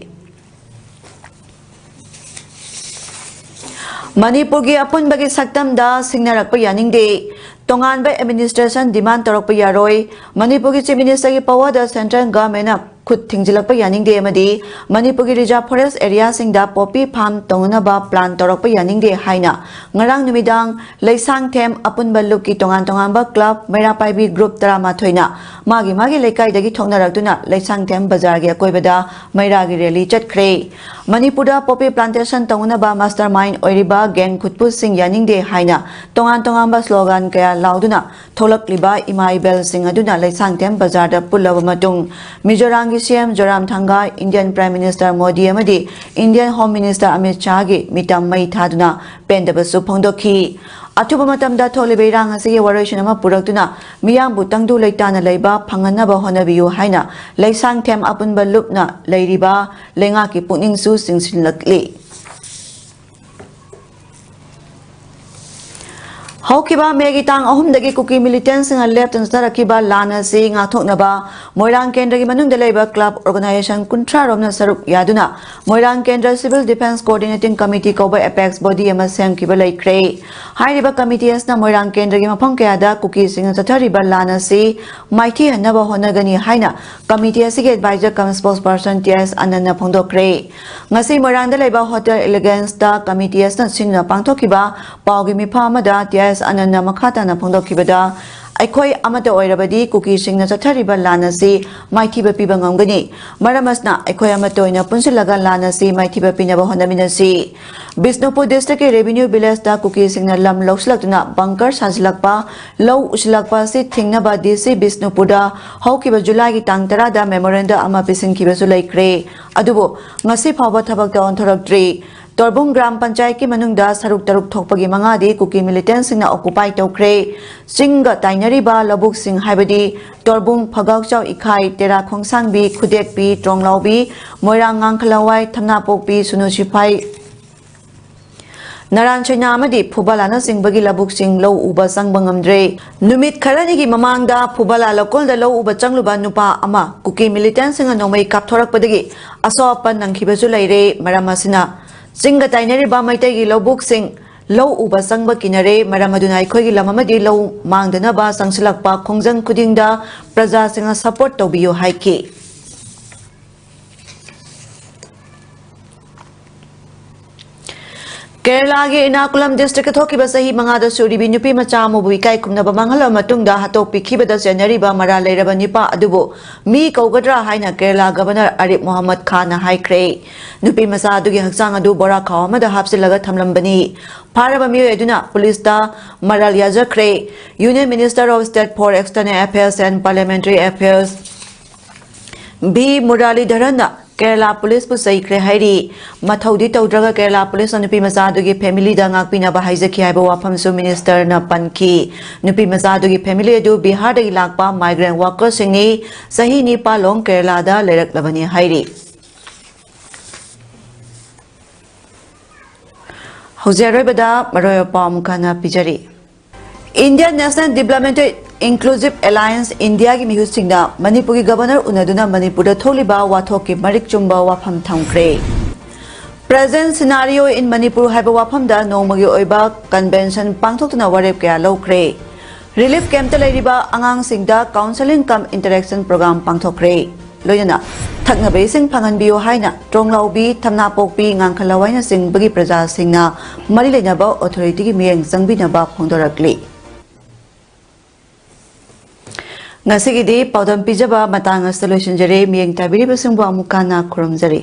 ꯃꯅꯤꯄꯨꯔꯒꯤ ꯑꯄꯨꯟꯕꯒꯤ ꯁꯛꯇꯝꯗ ꯁꯤꯡꯅꯔꯛꯄ ꯌꯥꯅꯤꯡꯗꯦ꯫ ꯇꯣꯉꯥꯟꯕ administration demand ꯇꯧꯔꯛꯄ ꯌꯥꯔꯣꯏ꯫ ꯃꯅꯤꯄꯨꯔꯒꯤ Chief Minister ꯒꯤ power ꯗ central government ꯅ ꯈꯨꯠ ꯊꯤꯡꯖꯤꯜꯂꯛꯄ ꯌꯥꯅꯤꯡꯗꯦ ꯑꯃꯗꯤ ꯃꯅꯤꯄꯨꯔꯒꯤ reserve forest area ꯁꯤꯡꯗ poppy farm ꯇꯧꯅꯅꯕ plan ꯇꯧꯔꯛꯄ ꯌꯥꯅꯤꯡꯗꯦ ꯍꯥꯏꯅ ꯉꯔꯥꯡ ꯅꯨꯃꯤꯗꯥꯡ ꯂꯩꯁꯥꯡꯊꯦꯝ ꯑꯄꯨꯟꯕ ꯂꯨꯞꯀꯤ ꯇꯣꯉꯥꯟ ꯇꯣꯉꯥꯟꯕ club, ꯃꯩꯔꯥ ꯄꯥꯏꯕꯤ group ꯇꯔꯥꯃꯥꯊꯣꯏꯅ ꯃꯥꯒꯤ ꯃꯥꯒꯤ ꯂꯩꯀꯥꯏꯗꯒꯤ ꯊꯣꯛꯅꯔꯛꯇꯨꯅ ꯂꯩꯁꯥꯡꯊꯦꯝ ꯕꯖꯥꯔꯒꯤ ꯑꯀꯣꯏꯕꯗ ꯃꯩꯔꯥꯒꯤ rally ꯆꯠꯈ꯭ꯔꯦ꯫ ꯃꯅꯤꯄꯨꯔꯗ poppy plantation ꯇꯧꯅꯅꯕ mastermind ꯑꯣꯏꯔꯤꯕ gang ꯈꯨꯠꯄꯨꯁꯤꯡ ꯌꯥꯅꯤꯡꯗꯦ ꯍꯥꯏꯅ ꯇꯣꯉꯥꯟ ꯇꯣꯉꯥꯟꯕ slogan ꯀꯌꯥ ꯂꯥꯎꯗꯨꯅ ꯊꯣꯛꯂꯛꯂꯤꯕ ꯏꯃꯥ ꯏꯕꯦꯜꯁꯤꯡ ꯑꯗꯨꯅ ꯂꯩꯁꯥꯡꯊꯦꯝ ꯕꯖꯥꯔꯗ ꯄꯨꯜꯂꯕ ꯃꯇꯨꯡ, ꯃꯤꯖꯣꯔꯥꯝꯒꯤ C M ꯖꯣꯔꯥꯝꯊꯪꯒ, Indian Prime Minister Modi ꯑꯃꯗꯤ Indian Home Minister ꯑꯃꯤꯠ ꯁꯥꯍꯒꯤ ꯃꯤꯇꯝ ꯃꯩ ꯊꯥꯗꯨꯅ ꯄꯦꯟꯗꯕꯁꯨ ꯐꯣꯡꯗꯣꯛꯈꯤ꯫ ꯑꯊꯨꯕ ꯃꯇꯝꯗ ꯊꯣꯛꯂꯤꯕ ꯏꯔꯥꯡ ꯑꯁꯤꯒꯤ ꯋꯥꯔꯣꯏꯁꯤꯟ ꯑꯃ ꯄꯨꯔꯛꯇꯨꯅ ꯃꯤꯌꯥꯝꯕꯨ ꯇꯪꯗꯨ ꯂꯩꯇꯥꯅ ꯂꯩꯕ ꯐꯪꯍꯟꯅꯕ ꯍꯣꯠꯅꯕꯤꯌꯨ ꯍꯥꯏꯅ ꯂꯩꯁꯥꯡꯊꯦꯝ ꯑꯄꯨꯟꯕ ꯂꯨꯞꯅ ꯂꯩꯔꯤꯕ ꯂꯩꯉꯥꯛꯀꯤ ꯄꯨꯛꯅꯤꯡꯁꯨ ꯆꯤꯡꯁꯤꯜꯂꯛꯂꯤ꯫ ꯍꯧꯈꯤꯕ ꯃꯦꯒꯤ ꯇꯥꯡ ꯑꯍꯨꯝꯗꯒꯤ ꯀꯨꯀꯤ militant ꯁꯤꯡꯅ ꯂꯦꯞꯇꯅ ꯆꯠꯊꯔꯛꯈꯤꯕ ꯂꯥꯟ ꯑꯁꯤ ꯉꯥꯛꯊꯣꯛꯅꯕ ꯃꯣꯏꯔꯥꯡ ꯀꯦꯟꯗ꯭ꯔꯒꯤ ꯃꯅꯨꯡꯗ ꯂꯩꯕ club organisation ꯀꯨꯟꯊ꯭ꯔꯥ ꯔꯣꯝꯅ ꯁꯔꯨꯛ ꯌꯥꯗꯨꯅ ꯃꯣꯏꯔꯥꯡ ꯀꯦꯟꯗ꯭ꯔ Civil Defence Coordinating Committee ꯀꯧꯕ apex body ꯑꯃ ꯁꯦꯝꯈꯤꯕ ꯂꯩꯈ꯭ꯔꯦ꯫ ꯍꯥꯏꯔꯤꯕ committee ꯑꯁꯤꯅ ꯃꯣꯏꯔꯥꯡ ꯀꯦꯟꯗ꯭ꯔꯒꯤ ꯃꯐꯝ ꯀꯌꯥꯗ ꯀꯨꯀꯤꯁꯤꯡꯅ ꯆꯠꯊꯔꯤꯕ ꯂꯥꯟ ꯑꯁꯤ ꯃꯥꯏꯊꯤꯍꯟꯅꯕ ꯍꯣꯠꯅꯒꯅꯤ ꯍꯥꯏꯅ committee ꯑꯁꯤꯒꯤ advisor cum spokesperson T S ꯑꯅꯟꯅ ꯐꯣꯡꯗꯣꯛꯈ꯭ꯔꯦ꯫ ꯉꯁꯤ ꯃꯣꯏꯔꯥꯡꯗ ꯂꯩꯕ Hotel Elegance ꯇ committee ꯑꯁꯤꯅ ꯁꯤꯟꯗꯨꯅ ꯄꯥꯡꯊꯣꯛꯈꯤꯕ ꯄꯥꯎꯒꯤ ꯃꯤꯐꯝ ꯑꯃꯗ T S ꯑꯅꯟꯅ ꯃꯈꯥ ꯇꯥꯅ ꯐꯣꯡꯗꯣꯛꯈꯤꯕꯗ, ꯑꯩꯈꯣꯏ ꯑꯃꯠꯇ ꯑꯣꯏꯔꯕꯗꯤ ꯀꯨꯀꯤꯁꯤꯡꯅ ꯆꯠꯊꯔꯤꯕ ꯂꯥꯟ ꯑꯁꯤ ꯃꯥꯏꯊꯤꯕ ꯄꯤꯕ ꯉꯝꯒꯅꯤ꯫ ꯃꯔꯝ ꯑꯁꯤꯅ ꯑꯩꯈꯣꯏ ꯑꯃꯠꯇ ꯑꯣꯏꯅ ꯄꯨꯟꯁꯤꯜꯂꯒ ꯂꯥꯟ ꯑꯁꯤ ꯃꯥꯏꯊꯤꯕ ꯄꯤꯅꯕ ꯍꯣꯠꯅꯃꯤꯟꯅꯁꯤ꯫ ꯕꯤꯁꯅꯨꯄꯨꯔ district ꯀꯤ Revenue Village ꯇ ꯀꯨꯀꯤꯁꯤꯡꯅ ꯂꯝ ꯂꯧꯁꯤꯜꯂꯛꯇꯨꯅ bunker ꯁꯥꯖꯤꯜꯂꯛꯄ, ꯂꯧ ꯎꯁꯤꯜꯂꯛꯄ ꯑꯁꯤ ꯊꯤꯡꯅꯕ D C ꯕꯤꯁꯅꯨꯄꯨꯔꯗ ꯍꯧꯈꯤꯕ ꯖꯨꯂꯥꯏꯒꯤ ꯇꯥꯡ ꯇꯔꯥꯗ memorandum ꯑꯃ ꯄꯤꯁꯤꯟꯈꯤꯕꯁꯨ ꯂꯩꯈ꯭ꯔꯦ꯫ ꯑꯗꯨꯕꯨ ꯉꯁꯤ ꯐꯥꯎꯕ ꯊꯕꯛꯇ ꯑꯣꯟꯊꯣꯔꯛꯇ꯭ꯔꯤ꯫ ꯇꯣꯔꯕꯨꯡ ꯒ꯭ꯔꯥꯝ ꯄꯟꯆꯥꯌꯠꯀꯤ ꯃꯅꯨꯡꯗ ꯁꯔꯨꯛ ꯇꯔꯨꯛ ꯊꯣꯛꯄꯒꯤ ꯃꯉꯥꯗꯤ ꯀꯨꯀꯤ militant ꯁꯤꯡꯅ occupy ꯇꯧꯈ꯭ꯔꯦ꯫ ꯆꯤꯡꯒ ꯇꯥꯏꯅꯔꯤꯕ ꯂꯧꯕꯨꯛꯁꯤꯡ ꯍꯥꯏꯕꯗꯤ ꯇꯣꯔꯕꯨꯡ, ꯐꯒꯥꯎꯆꯥꯎ ꯏꯈꯥꯏ, ꯇꯦꯔꯥ ꯈꯣꯡꯁꯥꯡꯕꯤ, ꯈꯨꯗꯦꯛꯄꯤ, ꯇ꯭ꯔꯣꯡꯂꯥꯎꯕꯤ, ꯃꯣꯏꯔꯥꯡ ꯉꯥꯡꯈꯂꯋꯥꯏ, ꯊꯝꯅꯥꯄꯣꯛꯄꯤ, ꯁꯨꯅꯨ ꯁꯤꯐꯥꯏ, ꯅꯔꯥꯟ ꯁꯩꯅꯥ ꯑꯃꯗꯤ ꯐꯨꯕꯂꯥꯅꯆꯤꯡꯕꯒꯤ ꯂꯧꯕꯨꯛꯁꯤꯡ ꯂꯧ ꯎꯕ ꯆꯪꯕ ꯉꯝꯗ꯭ꯔꯦ꯫ ꯅꯨꯃꯤꯠ ꯈꯔꯅꯤꯒꯤ ꯃꯃꯥꯡꯗ ꯐꯨꯕꯂꯥ ꯂꯧꯀꯣꯜꯗ ꯂꯧ ꯎꯕ ꯆꯪꯂꯨꯕ ꯅꯨꯄꯥ ꯑꯃ ꯀꯨꯀꯤ militant ꯁꯤꯡꯅ ꯅꯣꯡꯃꯩ ꯀꯥꯞꯊꯣꯔꯛꯄꯗꯒꯤ ꯑꯁꯣꯛ ꯑꯄꯟ ꯅꯪꯈꯤꯕꯁꯨ ꯂꯩꯔꯦ꯫ ꯃꯔꯝ ꯑꯁꯤꯅ ꯆꯤꯡꯒ ꯇꯥꯏꯅꯔꯤꯕ ꯃꯩꯇꯩꯒꯤ ꯂꯧꯕꯨꯛꯁꯤꯡ ꯂꯧ ꯎꯕ ꯆꯪꯕ ꯀꯤꯅꯔꯦ, ꯃꯔꯝ ꯑꯗꯨꯅ ꯑꯩꯈꯣꯏꯒꯤ ꯂꯝ ꯑꯃꯗꯤ ꯂꯧ ꯃꯥꯡꯗꯅꯕ ꯆꯪꯁꯤꯜꯂꯛꯄ ꯈꯣꯡꯖꯪ ꯈꯨꯗꯤꯡꯗ ꯄ꯭ꯔꯖꯥꯁꯤꯡꯅ ꯁꯄꯣꯔꯠ ꯇꯧꯕꯤꯌꯨ ꯍꯥꯏꯈꯤ꯫ ꯀꯦꯔꯂꯥꯒꯤ ꯏꯔꯅꯥꯀꯨꯂꯝ ꯗꯤꯁꯇ꯭ꯔꯤꯛꯇ ꯊꯣꯛꯈꯤꯕ ꯆꯍꯤ ꯃꯉꯥꯗ ꯁꯨꯔꯤꯕꯤ ꯅꯨꯄꯤ ꯃꯆꯥ ꯑꯃꯕꯨ ꯏꯀꯥꯏ ꯈꯨꯝꯅꯕ ꯃꯥꯡꯍꯜꯂꯕ ꯃꯇꯨꯡꯗ ꯍꯥꯠꯇꯣꯛꯄꯤꯈꯤꯕꯗ ꯆꯦꯟꯅꯔꯤꯕ ꯃꯔꯥꯜ ꯂꯩꯔꯕ ꯅꯤꯄꯥ ꯑꯗꯨꯕꯨ ꯃꯤ ꯀꯧꯒꯗ꯭ꯔꯥ ꯍꯥꯏꯅ ꯀꯦꯔꯂꯥ ꯒꯕꯔꯅꯔ ꯑꯔꯤꯞ ꯃꯣꯍꯝꯃꯗ ꯈꯥꯟꯅ ꯍꯥꯏꯈ꯭ꯔꯦ꯫ ꯅꯨꯄꯤ ꯃꯆꯥ ꯑꯗꯨꯒꯤ ꯍꯛꯆꯥꯡ ꯑꯗꯨ ꯕꯣꯔꯥ ꯈꯥꯎ ꯑꯃꯗ ꯍꯥꯞꯆꯤꯜꯂꯒ ꯊꯝꯂꯝꯕꯅꯤ꯫ ꯐꯥꯔꯕ ꯃꯤꯑꯣꯏ ꯑꯗꯨꯅ ꯄꯨꯂꯤꯁꯇ ꯃꯔꯥꯜ ꯌꯥꯖꯈ꯭ꯔꯦ꯫ Union Minister of State for External Affairs and Parliamentary Affairs V ꯃꯨꯔꯥꯂꯤꯙꯔꯟꯅ ꯀꯦꯔꯂꯥ ꯄꯨꯂꯤꯁꯄꯨ ꯆꯩꯈ꯭ꯔꯦ ꯍꯥꯏꯔꯤ꯫ ꯃꯊꯧꯗꯤ ꯇꯧꯗ꯭ꯔꯒ ꯀꯦꯔꯂꯥ ꯄꯨꯂꯤꯁꯅ ꯅꯨꯄꯤ ꯃꯆꯥ ꯑꯗꯨꯒꯤ ꯐꯦꯃꯤꯂꯤꯗ ꯉꯥꯛꯄꯤꯅꯕ ꯍꯥꯏꯖꯈꯤ ꯍꯥꯏꯕ ꯋꯥꯐꯝꯁꯨ ꯃꯤꯅꯤꯁꯇꯔꯅ ꯄꯟꯈꯤ꯫ ꯅꯨꯄꯤ ꯃꯆꯥ ꯑꯗꯨꯒꯤ ꯐꯦꯃꯤꯂꯤ ꯑꯗꯨ ꯕꯤꯍꯥꯔꯗꯒꯤ ꯂꯥꯛꯄ ꯃꯥꯏꯒ꯭ꯔꯦꯟ ꯋꯥꯀꯔꯁꯤꯡꯅꯤ꯫ ꯆꯍꯤ ꯅꯤꯄꯥꯟ ꯂꯣꯝ ꯀꯦꯔꯂꯥꯗ ꯂꯩꯔꯛꯂꯕꯅꯤ ꯍꯥꯏꯔꯤ꯫ ꯍꯧꯖꯤꯛ ꯑꯔꯣꯏꯕꯗ ꯃꯔꯨꯑꯣꯏꯕ ꯄꯥꯎ ꯑꯃꯨꯛ ꯍꯟꯅ ꯄꯤꯖꯔꯤ꯫ Indian National Development Inclusive Alliance, ꯏꯟꯗꯤꯌꯥꯒꯤ ꯃꯤꯍꯨꯠꯁꯤꯡꯅ ꯃꯅꯤꯄꯨꯔꯒꯤ ꯒꯕꯔꯅꯔ ꯎꯅꯗꯨꯅ ꯃꯅꯤꯄꯨꯔꯗ ꯊꯣꯛꯂꯤꯕ ꯋꯥꯊꯣꯛꯀꯤ ꯃꯔꯤꯛ ꯆꯨꯝꯕ ꯋꯥꯐꯝ ꯊꯝꯈ꯭ꯔꯦ꯫ Present Scenario in Manipur ꯍꯥꯏꯕ ꯋꯥꯐꯝꯗ ꯅꯣꯡꯃꯒꯤ ꯑꯣꯏꯕ ꯀꯟꯚꯦꯟꯁꯟ ꯄꯥꯡꯊꯣꯛꯇꯨꯅ ꯋꯥꯔꯦꯞ ꯀꯌꯥ ꯂꯧꯈ꯭ꯔꯦ꯫ ꯔꯤꯂꯤꯐ ꯀꯦꯝꯞꯇ ꯂꯩꯔꯤꯕ ꯑꯉꯥꯡꯁꯤꯡꯗ counselling cum interaction program ꯄꯥꯡꯊꯣꯛꯈ꯭ꯔꯦ꯫ ꯂꯣꯏꯅꯅ ꯊꯛꯅꯕ ꯏꯁꯤꯡ ꯐꯪꯍꯟꯕꯤꯌꯨ ꯍꯥꯏꯅ ꯇ꯭ꯔꯣꯡꯂꯥꯎꯕꯤ, ꯊꯝꯅꯥꯄꯣꯛꯄꯤ, ꯉꯥꯡꯈꯂꯋꯥꯏꯅꯆꯤꯡꯕꯒꯤ ꯄ꯭ꯔꯖꯥꯁꯤꯡꯅ ꯃꯔꯤ ꯂꯩꯅꯕ ꯑꯣꯊꯣꯔꯤꯇꯤꯒꯤ ꯃꯤꯠꯌꯦꯡ ꯆꯪꯕꯤꯅꯕ ꯐꯣꯡꯗꯣꯔꯛꯂꯤ꯫ ꯉꯁꯤꯒꯤꯗꯤ ꯄꯥꯎꯗꯝ ꯄꯤꯖꯕ ꯃꯇꯥꯡ ꯑꯁꯤꯗ ꯂꯣꯏꯁꯤꯟꯖꯔꯦ꯫ ꯃꯤꯠꯌꯦꯡ ꯇꯥꯕꯤꯔꯤꯕꯁꯤꯡꯕꯨ ꯑꯃꯨꯛ ꯍꯟꯅ ꯈꯨꯔꯨꯝꯖꯔꯤ꯫